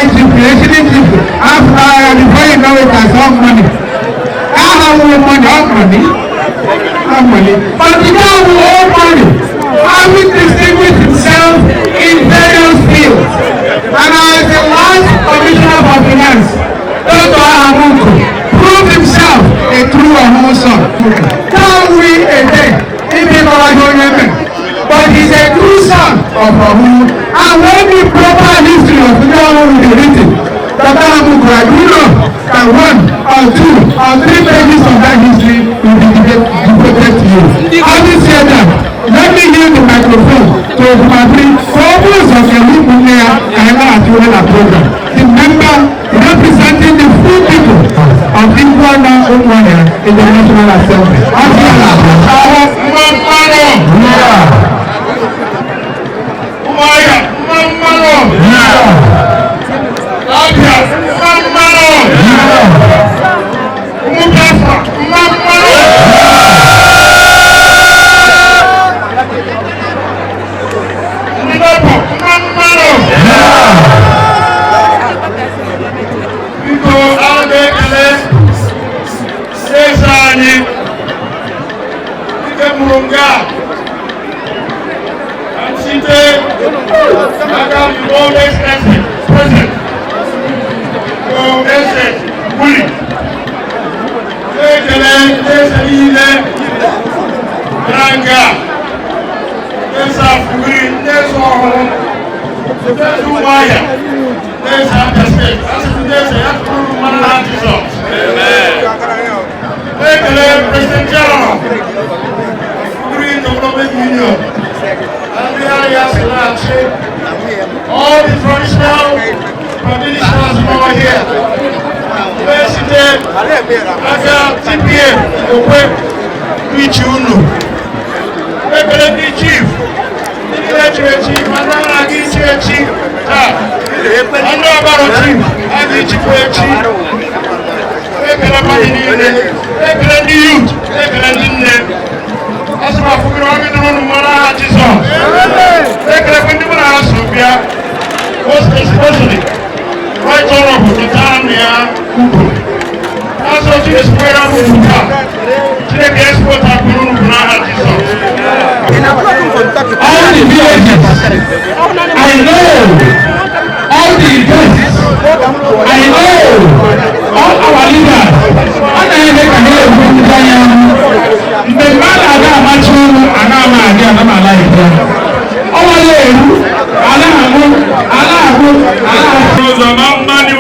[SPEAKER 7] before you know it, that's all money. I have money, all money. All money. But the guy with old money, having distinguished himself in various fields. And as the last commissioner for finance, Dr. Ahamuku, proved himself a true Ohu son. Can we a day, if he but he's a true son of Ohu. And when the proper history of the Ohu will be written, Dr. Ahamuku, I do know that 1 or 2 or 3 pages of that history will be devoted to you. Having said that, let me give the microphone to Mabri Fobus of the program. The member representing the full people of Ikwana Umuahia in the National Assembly.
[SPEAKER 5] All the traditional practitioners over here. President Aga TPA Okwe Ichi Unu. Ekele ndị chief, ndị niile chiri echi, ma ndị na-aga ichi echi taa. Ndị ọgbara chief aga ichikwa echi. Ekele mmadụ niile, ekele ndị youth, ekele ndị nne. Asị m afụgịrị ọgị dịrị unu mara aha Jizọs. Ekele ndị mụ na ha so bịa. Most especially, Right Honorable Natania Ugo. That's what you square up with. Chineke export akpụrụ unu n'aha Jizọs.
[SPEAKER 1] All the villages, I know. All the guests, I know. All our leaders. A na-eme ka ha ekwu ndị anya. Mgbe mmadụ aga amachi unu, aga ama adị aga m ala ebe. Ọnwa ya eru, ala ahụ, ala ahụ, ala ahụ.
[SPEAKER 6] Ụzọ ma mmadụ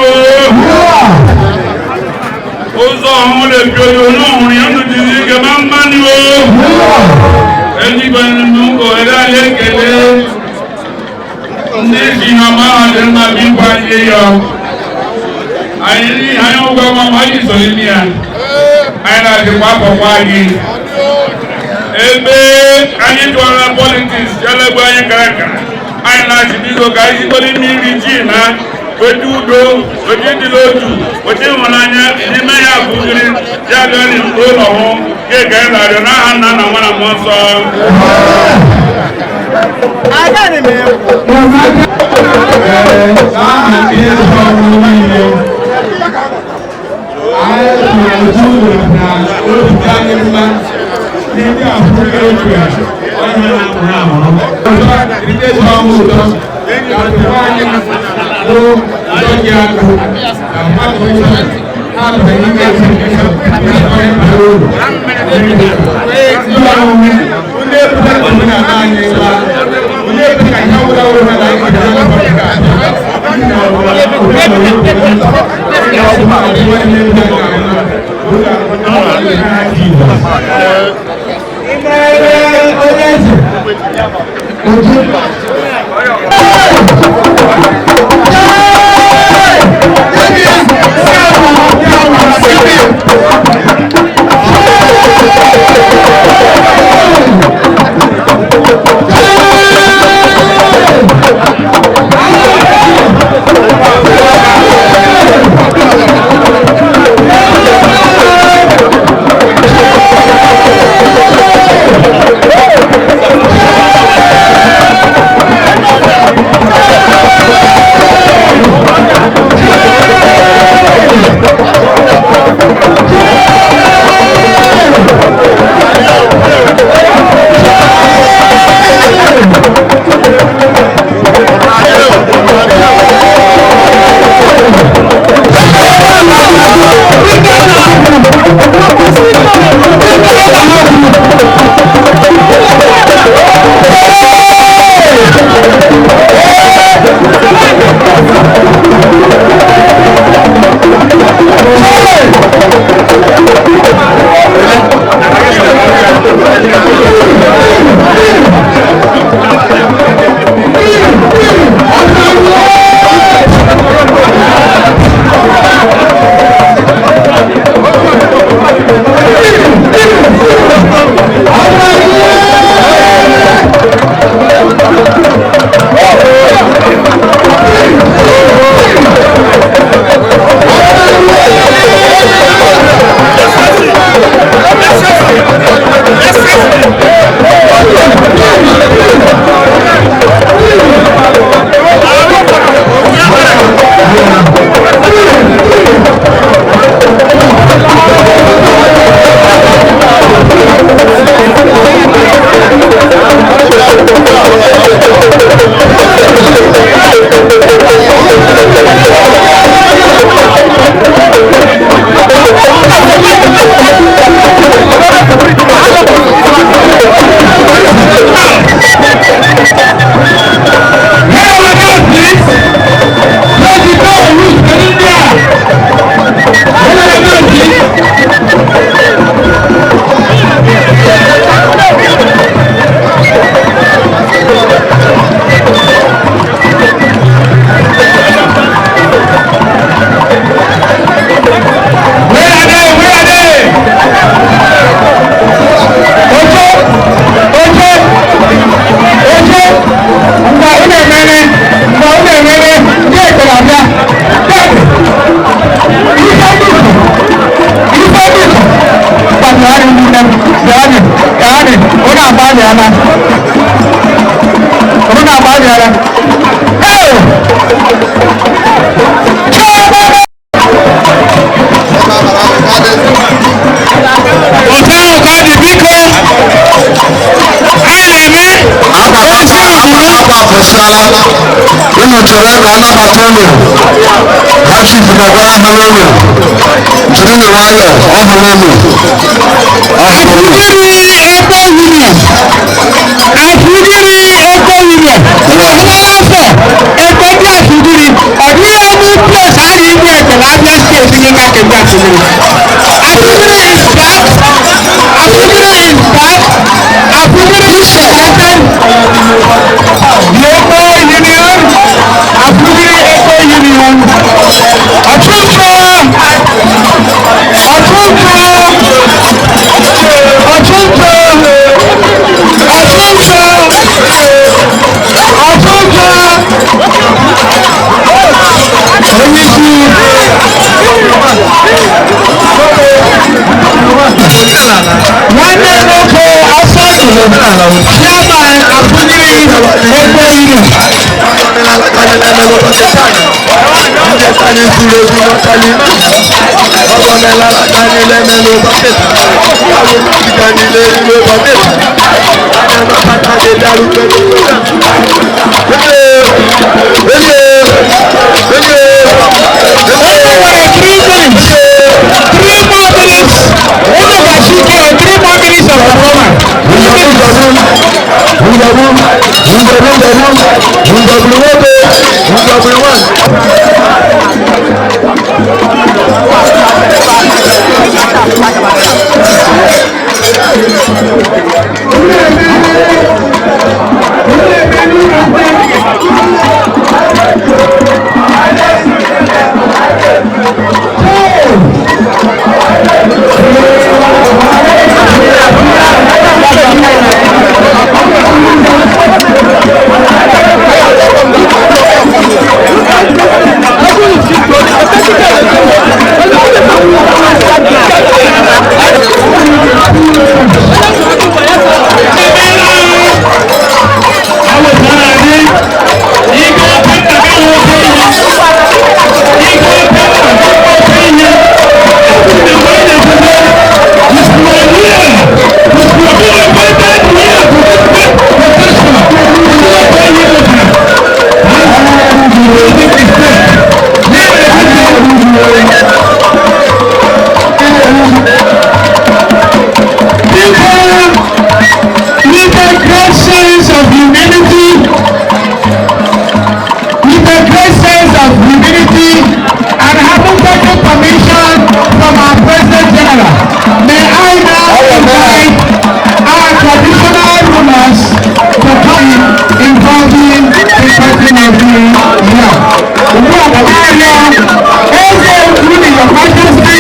[SPEAKER 6] ụzọ ọhụrụ na-ebi onye ọhụrụ ya ndụ dị ike ma mmadụ eluigwe ohere anyị ekele ndị ji ihe ọma ahụ dị mma bụ igwe anyị ya anyị anyị ụgwọ ọma ma anyị so n'ime ya anyị na-adịkwa akpọkwa anyị ebe anyị tụọla politiks jelegbe anyị gara aga anyị na-achị biko ka anyị jikọrọ ime iri ji na weta udo weta ịdị n'otu weta ịhụnanya n'ime ya bụziri ya bịa n'ụlọ hụ ya ga anyị na-arịọ n'aha nna na nwa na mmụọ nsọ.
[SPEAKER 1] Hey! Otu ahụ ka ọ dị, biko, anyị na-eme ozi ozugbo.
[SPEAKER 2] Akwa akwụsịala. Unu chere ka a nabata unu. Ha chief gakwara ha n'ụlọ. Jirinụ nwayọọ, ọ hụrụ unu. Ọ hụrụ unu.
[SPEAKER 1] Afugiri Eko Union, Afugiri Eko Union, ụlọ afọ ebe ndị Afugiri, ọ dịghị any place a na-enwe ekele Abia Steeti dị ka nke ndị Afugiri. Afugiri is back. Afugiri is back. Afugiri is united. The Eko Union, Afugiri Eko Union, Ọchụnchụ, Ọchụnchụ, Ọchụnchụ, Ọchụnchụ, Ọchụnchụ, onye isi. Nwanne nwoke ọsọ chairman Afugiri Eko Union. Only nwere 3 minutes, 3 more minutes. Unu gbachi ike, 3 more minutes of performance. 3 minutes. With a great sense of humility, with a great sense of humility, and having taken permission from our President General, may I now invite our traditional rulers to come involving the person of the year. Ugbu a, Eze Uli, Your Majesty,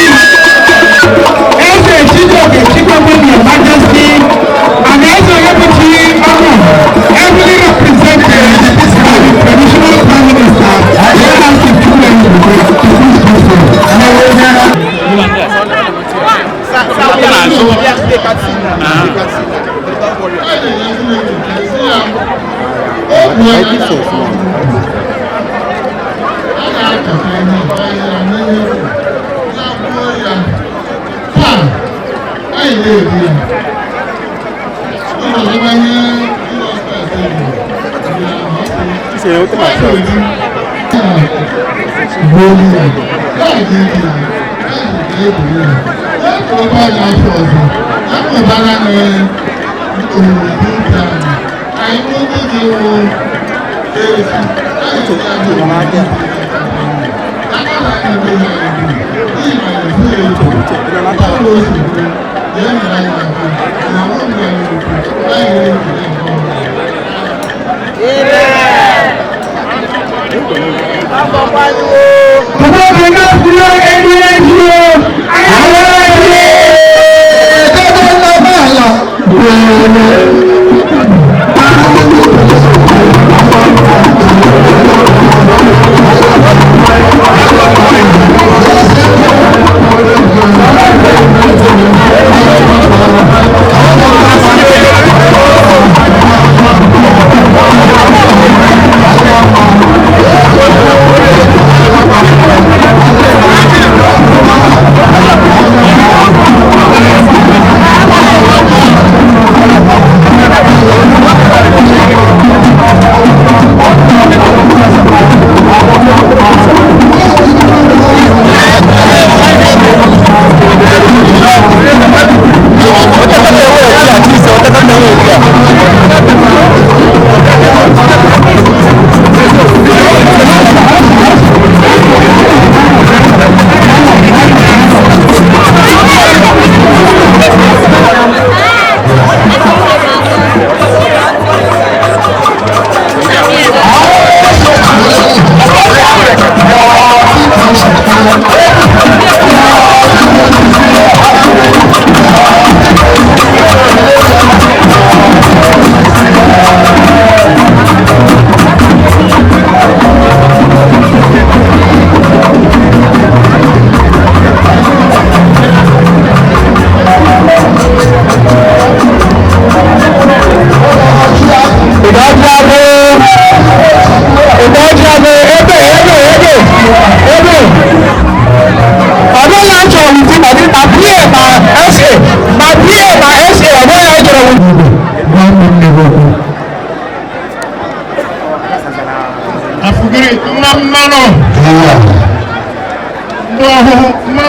[SPEAKER 1] Eze Chijioke Chikwekwe, Your Majesty, and Eze Onyebuchi Ọnụ, ably represented by the traditional prime minister, let us be to please do so.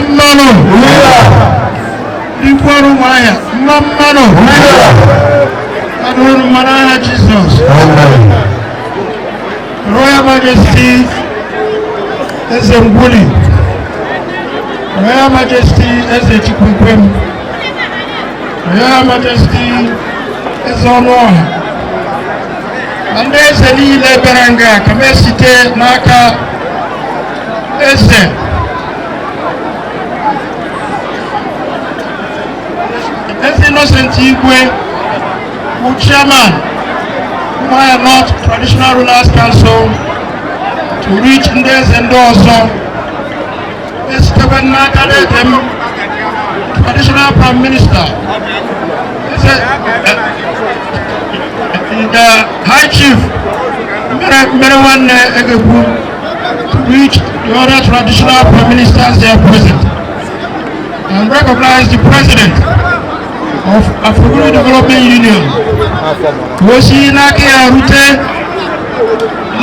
[SPEAKER 1] Mma nụ. Ikwu ọrụ Ụmụahịa, mma mma nụ. Adụrụ mma n'aha Jizọs. Royal Majesty Eze Ngwuli, Royal Majesty Eze Chukwukwem, Royal Majesty Eze Ọnụọha, na ndị eze niile bịara nga, ka m esite n'aka Eze Innocent Igwe bụ chairman Umuahia North Traditional Rulers Council to reach ndị eze ndị ọzọ, esitekwa n'aka ede m, traditional prime minister, eze, the high chief mere nwanne Egegbu, to reach the other traditional prime ministers there present and recognize the president of Afugiri Development Union, wee si n'aka ya rute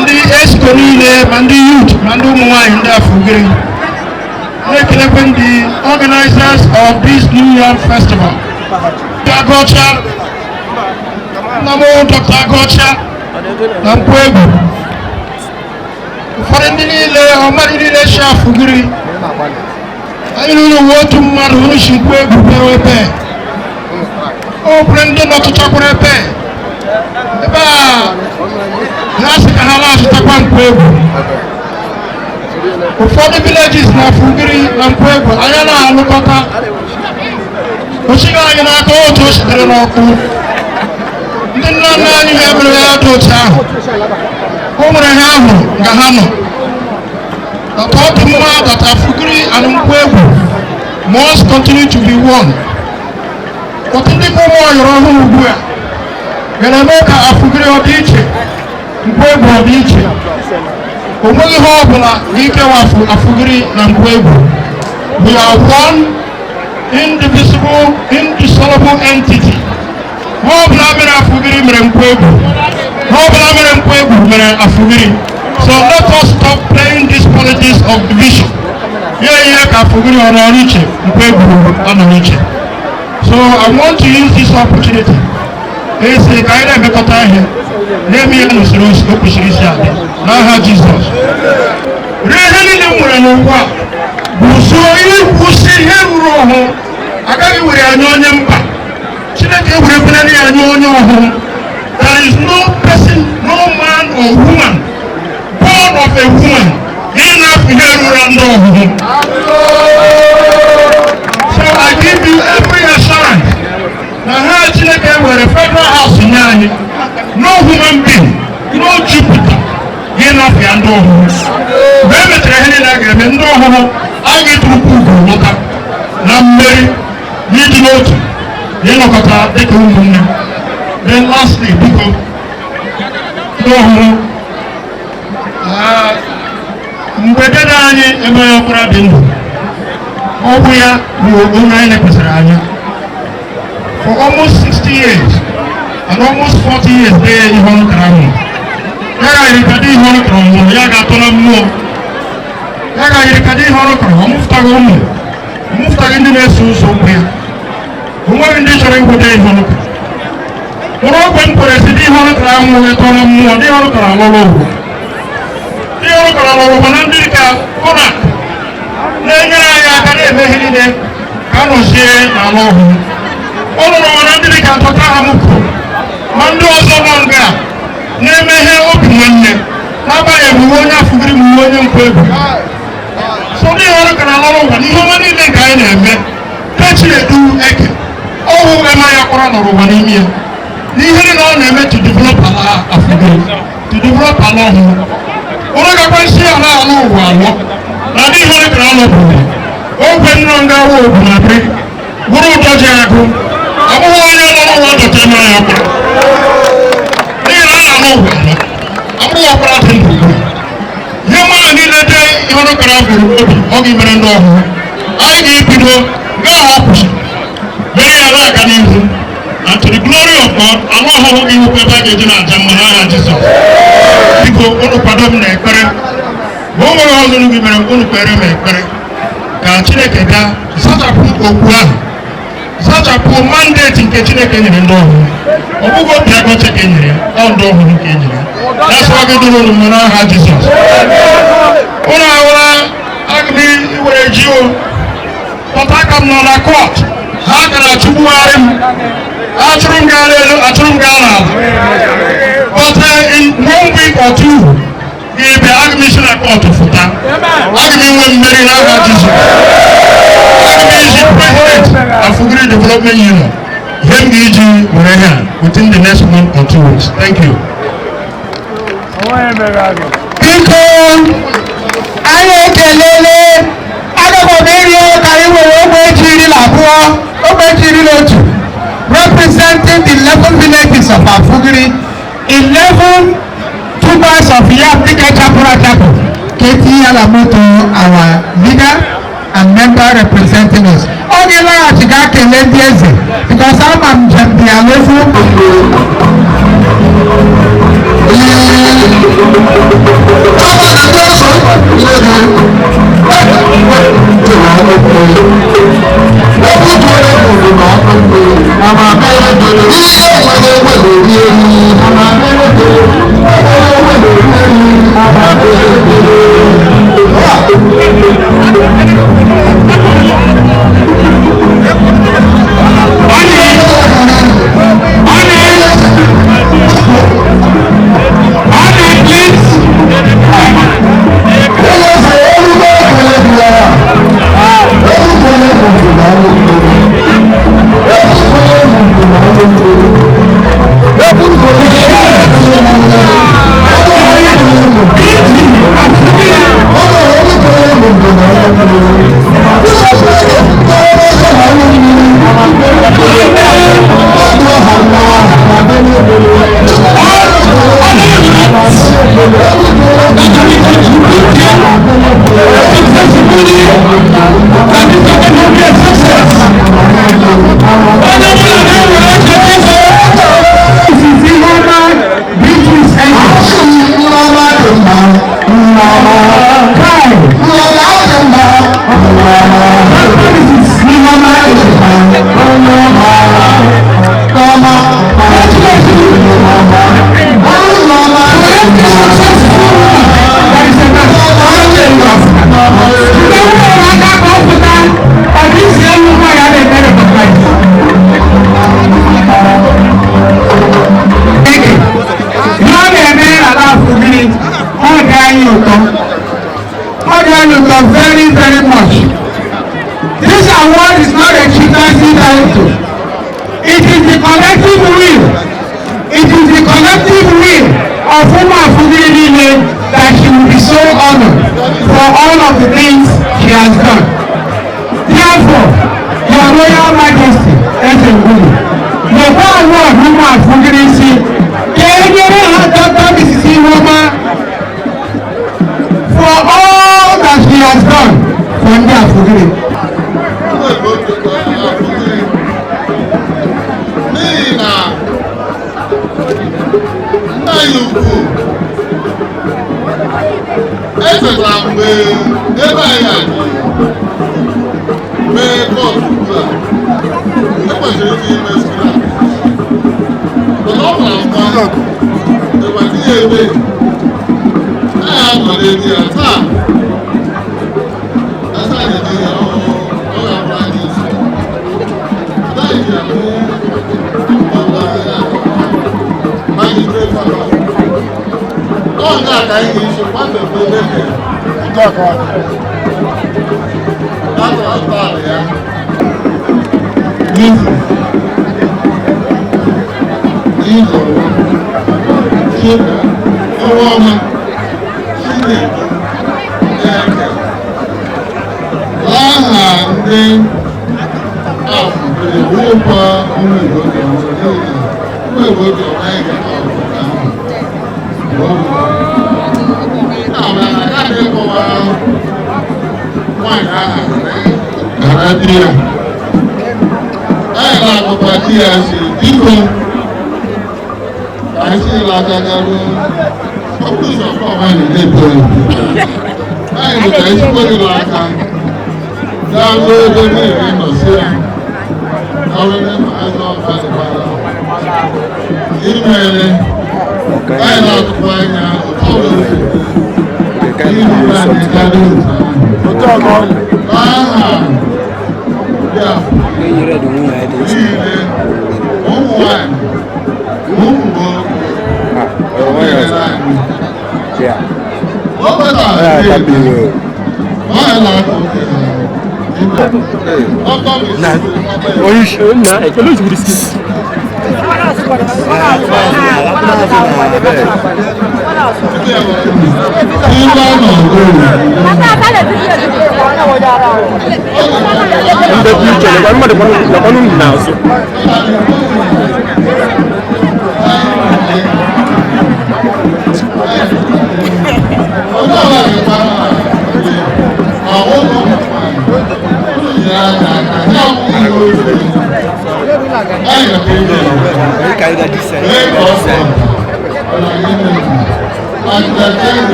[SPEAKER 1] ndị exco niile, ma ndị youth ma ndị ụmụ nwanyị ndị Afugiri. Na-ekelekwe ndị organizers of this New Yam Festival. Agọcha nna m, Dr. Agọcha na nkwụ egwu, ụfọdụ ndị niile ọmadụ niile si Afugiri, anyị niile uwe otu mmadụ. Unu si nkwụ egwu bịawa ebe o nwere ndị nọtụchakwara ebe a, ha sị ka ha na-azụtakwa nkwụ egwu. Ụfọdụ villages na Afugiri na nkwụ egwu anyị na-alụkọta osighị anyị n'aka otu o sitere n'ọkụ ndị nna nna anyị ha mere ya dị otu ahụ. O nwere ha ahụ nga ha nọ that ọ dị mma that Afugiri and nkwụ egwu must continue to be one, but ndị bụ ụmụ ọyọrọ ọhụrụ ugbu a ga-eme ka Afugiri ọ dị iche, nkwụ egwu ọ dị iche. O nweghị ihe ọ bụla ga-ekewafụ Afugiri na nkwụ egwu. We are one indivisible, indissoluble entity. Ihe ọ bụla mere Afugiri mere nkwụ egwu, ihe ọ bụla mere nkwụ egwu mere Afugiri. So let us stop playing this politics of division. Ihe ihe ka Afugiri ọ nọrọ iche, nkwụ egwu anọrọ iche. So I want to use this opportunity esi ka anyị na-emekọta ihe, na-eme ihe n'usoro o kwesịrị isi adị n'aha Jizọs. Rie ihe niile m nwere n'ụwa bụ usoro ikwụsị ihe ruru ọhụụ agaghị were anya onye mba. Chineke ewerekwela ya anya onye ọhụrụ. There is no person, no man or woman born of a woman ịnapụ ihe ruru ndị ọhụrụ. So I give you every assurance na ha Chineke were federal house nye anyị, no human being, no Jupiter ịnapụ ya ndị ọhụrụ. Mgbe e mechara ihe niile a ga-eme, ndị ọhụrụ a ga-eturukwu ugo lọta na mmeri, n'ịdị n'otu na ịnọkọta dịka ụmụnne. Then lastly, biko, ndị ọhụrụ, mgbe dede anyị emeghị ọkpara dị ndụ, ọ bụ ya bụ onye anyị lekwasịrị anya for almost 60 years and almost 40 years. Dee ihe ọrụ kara nwụrụ ya ga-ayiri ka dị ihe ọrụ kara nwụrụ ya ga-atọ na mmụọ, ya ga-ayiri ka dị ihe ọrụ kara. Ọ mụfụtaghị ụmụ, ọ mụfụtaghị ndị na-eso ụzọ ụkwụ ya. O nweghị ndị chọrọ ịgwụta ihe ọrụ kara mụrụ ogwe m kwere si dị ihe ọrụ kara nwụrụ ịtọ na mmụọ. Dị ihe ọrụ kara alụrụ ụgwọ, dị ihe ọrụ kara alụrụ, mana ndị ka konak na-enyere anyị aka na-eme ihe niile ka a nọzie n'ala ọhụrụ. Ọ lụrụ nwere ndị dị ka Dọkịta Hamukwu ma ndị ọzọ nọ nga na-eme ihe obi nwanne, n'agbanyeghị uwe onye Afugiri ma uwe onye nkwa egwu. So ndị ọrụ ka na alọrọ ụwa n'ihe ọma niile nke anyị na-eme pechi edu eke ọwụ ema ya kwara nọrọ ụwa n'ime ya n'ihe niile ọ na-eme to develop ala Afugiri, to develop ala ọhụrụ. Ụlọ gakwa isi ala ala ụwa alọ na ndị ihe ọrụ kara alọ bụ ogwe nnọọ nga awa ogwu na biri bụrụ ụtọ ji agụ abụghị onye nọ n'ụwa dọta eme ya ọkpara, n'ihi na a na-alụ ụwa alọ abụghị ọkpara dị ndụ ugbu a. Ihe mmadụ niile dị ihe ọrụ kara bụrụ obi ọ ga-emere ndị ọhụrụ, anyị ga-ebido gaa ọ kwụsịrị mere ya na-aga n'ihu, and to the glory of God, ala ọhụrụ ga-ewukwa ebe a ga-eji na-aja mma n'aha Jizọs. Biko, unu kwado m na ekpere. Ma o nweghị ọzọ unu gị mere, unu kpere m ekpere. Ka Chineke bịa zachapụ okwu ahụ, zachapụ mandate nke Chineke nyere ndị ọhụrụ. Ọ bụghị obi agọcha ka e nyere ya, ọ ndị ọhụrụ ka e nyere ya. Ya sọ gị dụrụ unu mma n'aha Jizọs. Ụlọ ahụla aga m iwere ji o pọta aka m nọ na court, ha gara achụgbugharị m, achụrụ m gaa n'elu, achụrụ m gaa n'ala, but in one week or two ga-ebe aga m isi na court fụta, aga m enwe mmeri n'aha Jizọs. Aga m iji president Afugiri Development Union ihe m ga-eji were ha within the next 1 or 2 weeks. Thank you.
[SPEAKER 7] Biko, anyị ekelele. Agakwa m ịrịọ ka anyị were ogbe ji 12, ogbe ji 11, representing the 11 villages of Afugiri, 11 tubers of yam dịka chapụrụ achapụ, ka etinye ya na moto our leader and member representing us. Ọ ga-elaghachi ga kelee ndị eze because ama m njem dị ya n'ofu. Ọ dị anyị ụtọ very, very much. This award is not a chieftaincy title. It is the collective will. It is the collective will of ụmụ Afugiri niile that she will be so honored for all of the things she has done. Therefore, Your Royal Majesty, Eze Ngulu, nyekwa award ụmụ Afugiri si ka e nyere ha Dr. Mrs. Ihuoma for all that she has done for ndị Afugiri.
[SPEAKER 5] N'ihi na nna anyị ukwu echetara mgbe ebe anyị a mee court ugbu a, ekwesịrị iji ime scrap, mana ọ mara mma ịgbatinye ebe anyị anọ n'elu ya taa. Asa anyị dị ya, ọ ga-abụrụ anyị isi. Ada anyị ji abụ magistrate. Ọ nke a ka anyị ga-esi kwatepụ ebe atọrọ ya. N'ihi ịzọrọ Ihuoma Chinedu Eke aha ndị Afugiri wụkwa ụmụ Igbo dị ọhụrụ, n'ihi na ụmụ Igbo dị ọhụrụ anyị ga-ahụ ahụ ịkọwara nwaanyị ahụ gara di ya. Anyị na-agụkwa di ya si biko ka anyị si aka garuo ọ bụrụ ụzọ nwaanyị na-eto eto anyị bụ ka anyị sikwa gị aka. Gaa ruo ebe niile nọ si ya ọrụ ma azụ ọba dịkwara imere anyị na-atụkwa anya otu ọbụla iru anyị karịa otu ahụ n'aha ya niile, ụmụ nwanyị, ụmụ nwoke nyere anyị. O wetara nwaanyị na-akọ oke.
[SPEAKER 6] Na ekele ozugbo isi. Ndị bụ uche lekwa mmadụ lekwanụ m n'azụ.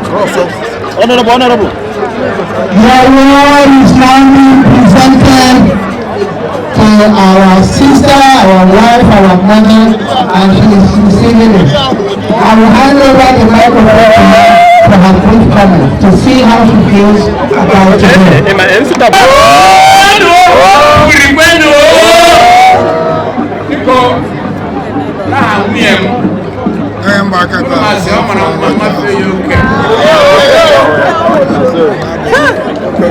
[SPEAKER 6] Honorable, honorable.
[SPEAKER 7] The award is now being presented to our sister, our wife, our mother, and she is receiving it. I will hand over the microphone to her for her brief comment to see how she feels about today.
[SPEAKER 6] Biko, n'aha nwunye m, masị ọ mara mma mmafe ya oke.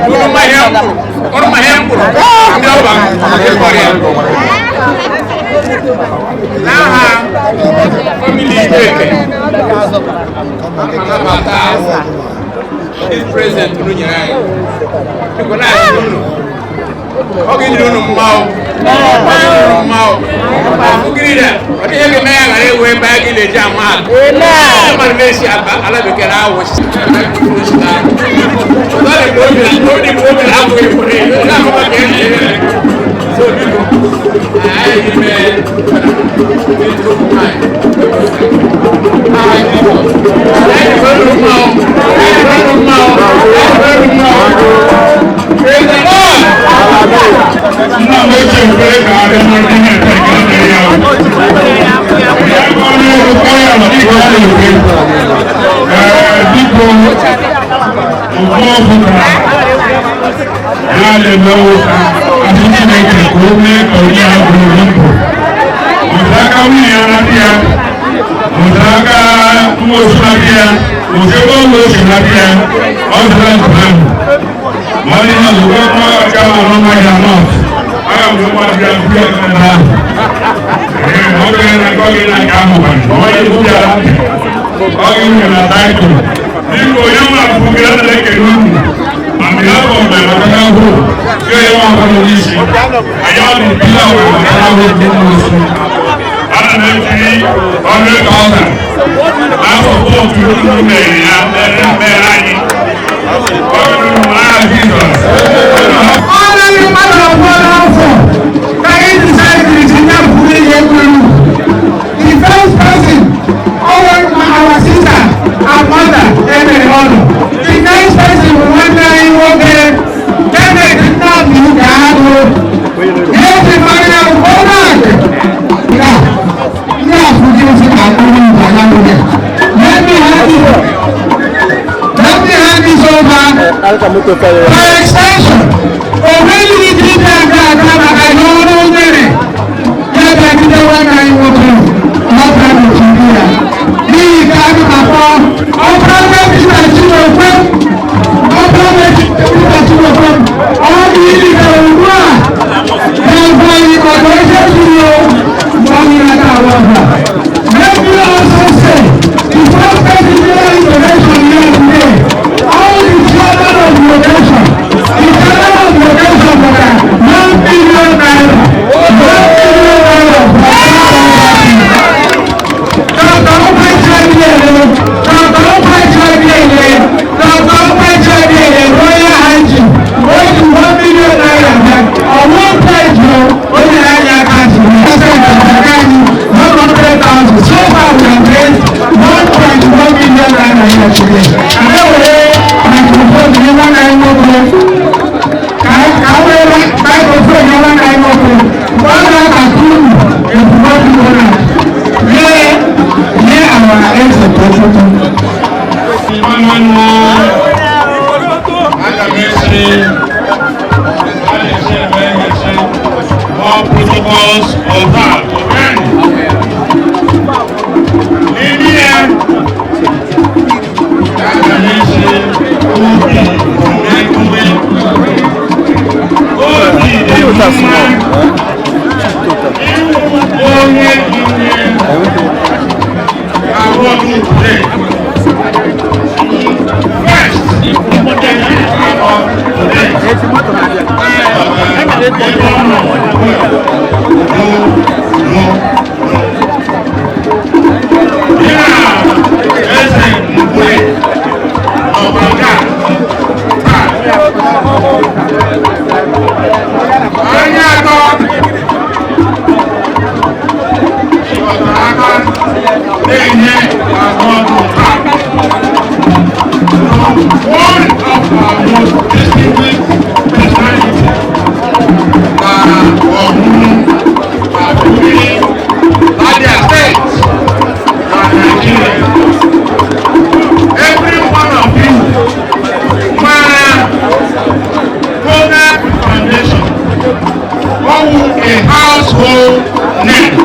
[SPEAKER 6] Ụnụ ma ihe m kwuru, ụnụ ma ihe m kwuru, ndị ọba ịkọrọ ya. N'aha family Ibeke, anabata this present unu nyere anyị. Biko na-asị unu, ọ ga-enyere unu mma o, ọ ga-enyere unu mma o. Afụgiri na ọ dịghị ga-eme ya ghara ewe ebe a ga-eji ama atụ. Ndị mmadụ na-esi ala bekee na-awụ so biko, anyị ime Praise the Lord!
[SPEAKER 5] Nna m eche ekpere ka arịa n'ọdị ihe ekpere ka ọ dịrị ya o. Ya ka ọ na-erukwa ya na dịka ọ na-ekwe. Ee, biko, ụfọ pụtara ya na-emewo ka asị Chineke ka o mee ka onye a bụrụ ndụ. Otu aka nwunye ya na di ya, otu aka nwa osu na di ya, otu ebe ụlọ osu na di ya, ọ zụra ndụ ahụ. Ma ọ dị na nzukọ ọkwa ọcha ahụ n'ọnwa ya nọọsụ. Aga m nwa bịa bịa ebe ahụ. Ee, ọ bụrụ na nke ọ gị na nke ahụ gwara, ọ ya ekwu ya ọ gị nwere na title. Biko, onye nwe afọ gị na ekele unu. Ma mgbe afọ mgbe maka ahụ, gị onye nwe afọ n'isi. Anyị ọ dị pila wee maka ahụ dị n'osu. Ana m etiri 100,000. N'afọ bọọlụ unu mere ya mere anyị. Ọ bụrụ na aha Jizọs.
[SPEAKER 7] Ọ naghị mmadụ abụọ n'afọ ka anyị decide to nyapụrụ ihe kwuru. The first person, ọwụ our sister and mother emere ọnụ. The next person bụ nwanne anyị nwoke Kenneth Nnamdi Ukaagụ. Eji mara ya Bonak. Ya, ndị afụjisi akpụrụ ụzọ ya nwunye. Let me hand it, let me hand this over by extension. O nweghị ike ịbịa nke aka maka na ọrụ nyere ya bịagide nwanne anyị nwoke ọbịa n'otu ya. N'ihi ka a na-akpọ ọbụla Peter Chinokwe, ọbụla Peter Chinokwe, ọ dị iliga ugbu a na-agwa anyị maka oche zuru o mgbe anyị na-aga awa ọbụla. Let me also say, the first presidential intervention here today, all the chairman of the location, the chairman of the location for 1 million naira, 1 million naira for Dr. Umachabiele, Dr. Umachabiele, Dr. Umachabiele, Royal Hygiene, only 1 million naira back, or one pledge, only naira cash, 100,000. So far we have raised 1.1 million naira here today. And that way, microphone, the one I know, ka anyị
[SPEAKER 1] Onye inye award today. First, award today. Eze mgbe ọbụla onye atọ chịkọtara aka na-enye ahụ taa. One of our most distinguished personalities na ọhụrụ Aburi Abia State na Nigeria. Every one of you mara Konak Foundation ọwụ a household name.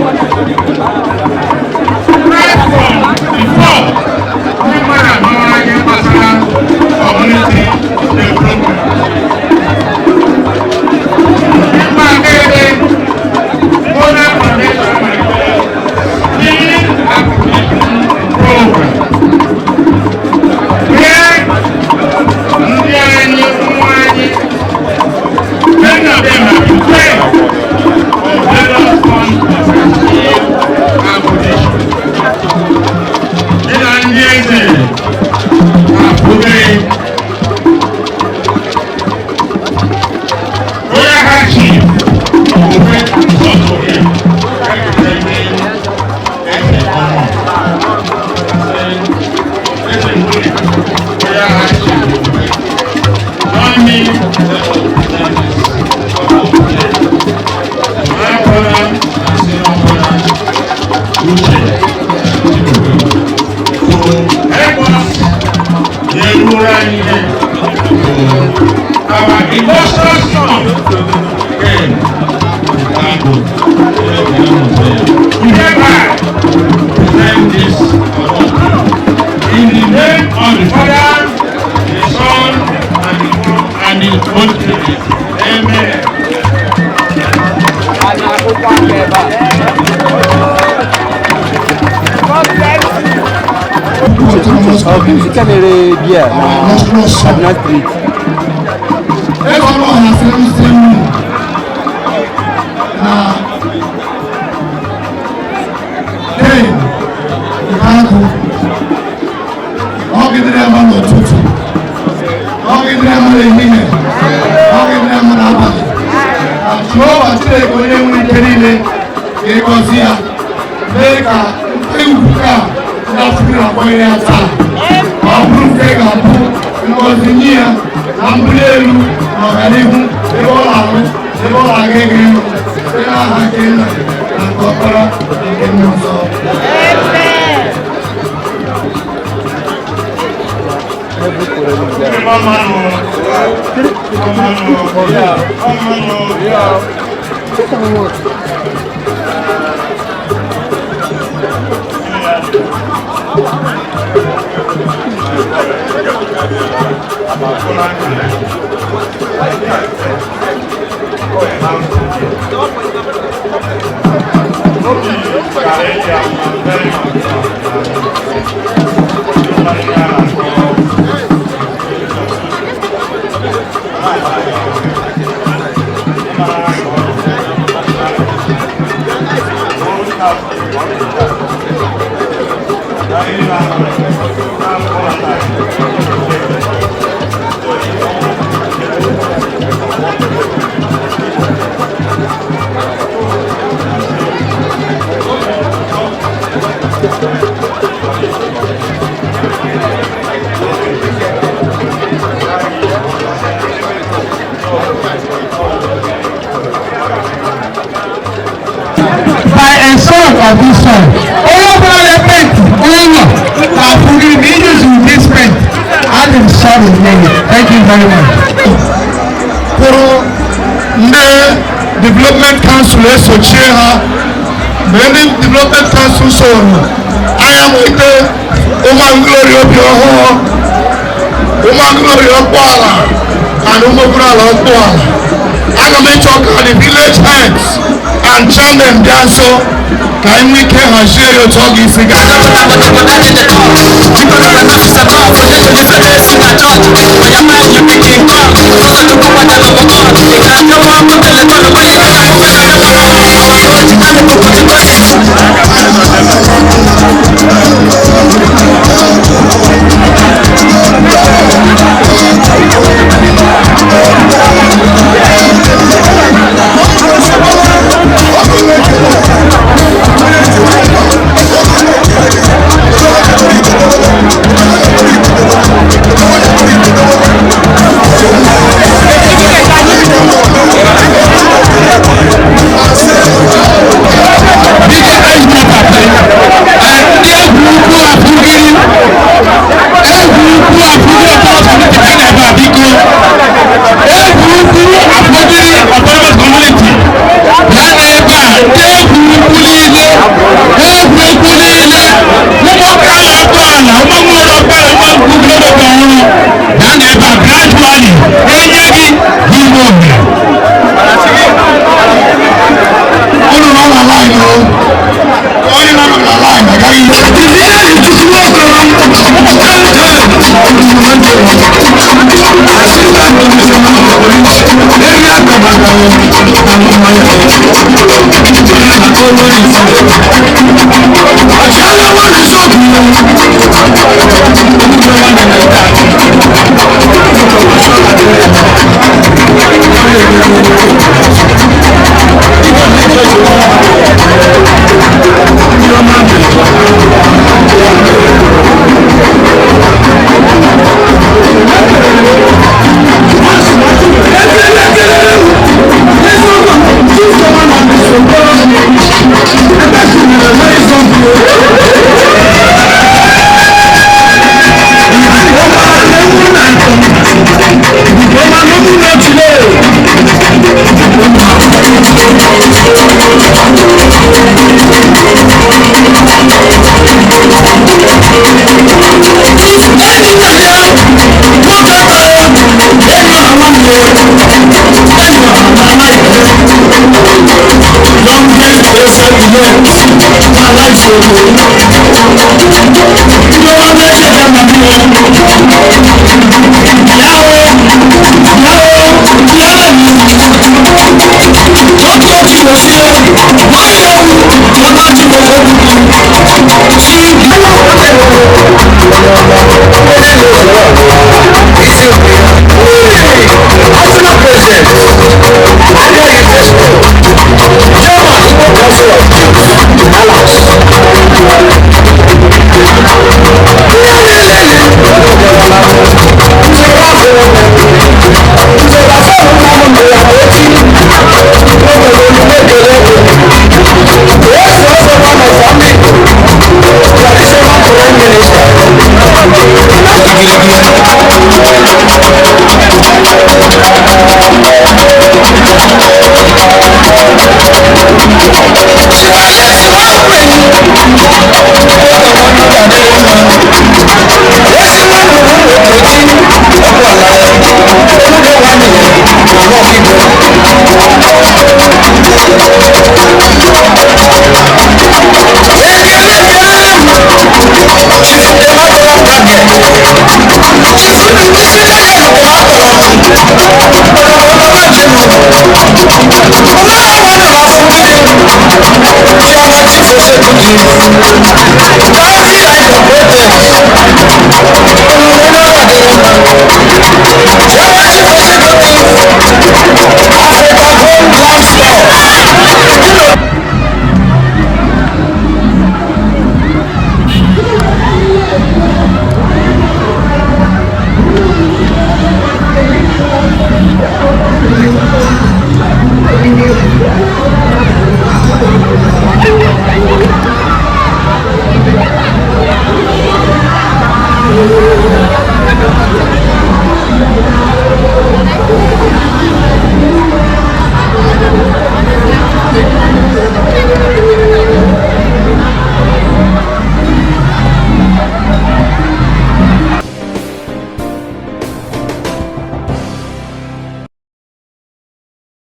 [SPEAKER 1] Right from before ndị mmadụ amara ihe gbasara community development. Mgbe akaebe Konak Foundation malitere skill acquisition program. Where ndị anyị nwa anyị, many of them have been trained on various forms of skill acquisition. Dị na ndị eze abụghị onye ha chief ofe nsọtụ eze ọmọ eze nwunye onye ha chief ofe. Join me, let us present this award today. My brother and senior brother, Uche Chibuike, to help us yerura ihe to our illustrious son, Ken Okago. We hereby present this award in the name of the Father, the Son, and the Holy Spirit. Amen.
[SPEAKER 4] Ike na-ere bia na Kaduna Street.
[SPEAKER 5] Ebe ọrụ ọha sịrị m sị m na Ken Ikeagụ ọ gidere ama n'ụtụtụ, ọ gidere ama n'ehihie, ọ gidere ama n'abalị, na Jehova Chineke onye nwere ike niile ga-egọzi ya, mee ka egwu ka ndị Afrịka na-akwanyere ya taa ka ọ bụrụ nke ga-abụ ngọzi nye ya na mbuli elu na ọganihu ebe ọ na-arụ, ebe ọ na-aga ịga ịrụ, site n'aha nke Nna na nke Ọkpara na nke Mmụọ Nsọ.
[SPEAKER 7] By a son of this son. Onye ọbụla na-paint ụlọ na-afụgị ma use this paint. Adị m sorry nne. Thank you very much.
[SPEAKER 5] Kwụrụ ndị development council esochie ha. Mgbe ndị development council soro anya nweta ụmụangụlori obi ọhụụ, ụmụangụlori ọkpụala and ụmụokorala ọkpụala. Aga m ịchọ ka the village heads and chairmen bịa nso ka anyị nwee ike hazie ya otu ọ ga-esi gaa.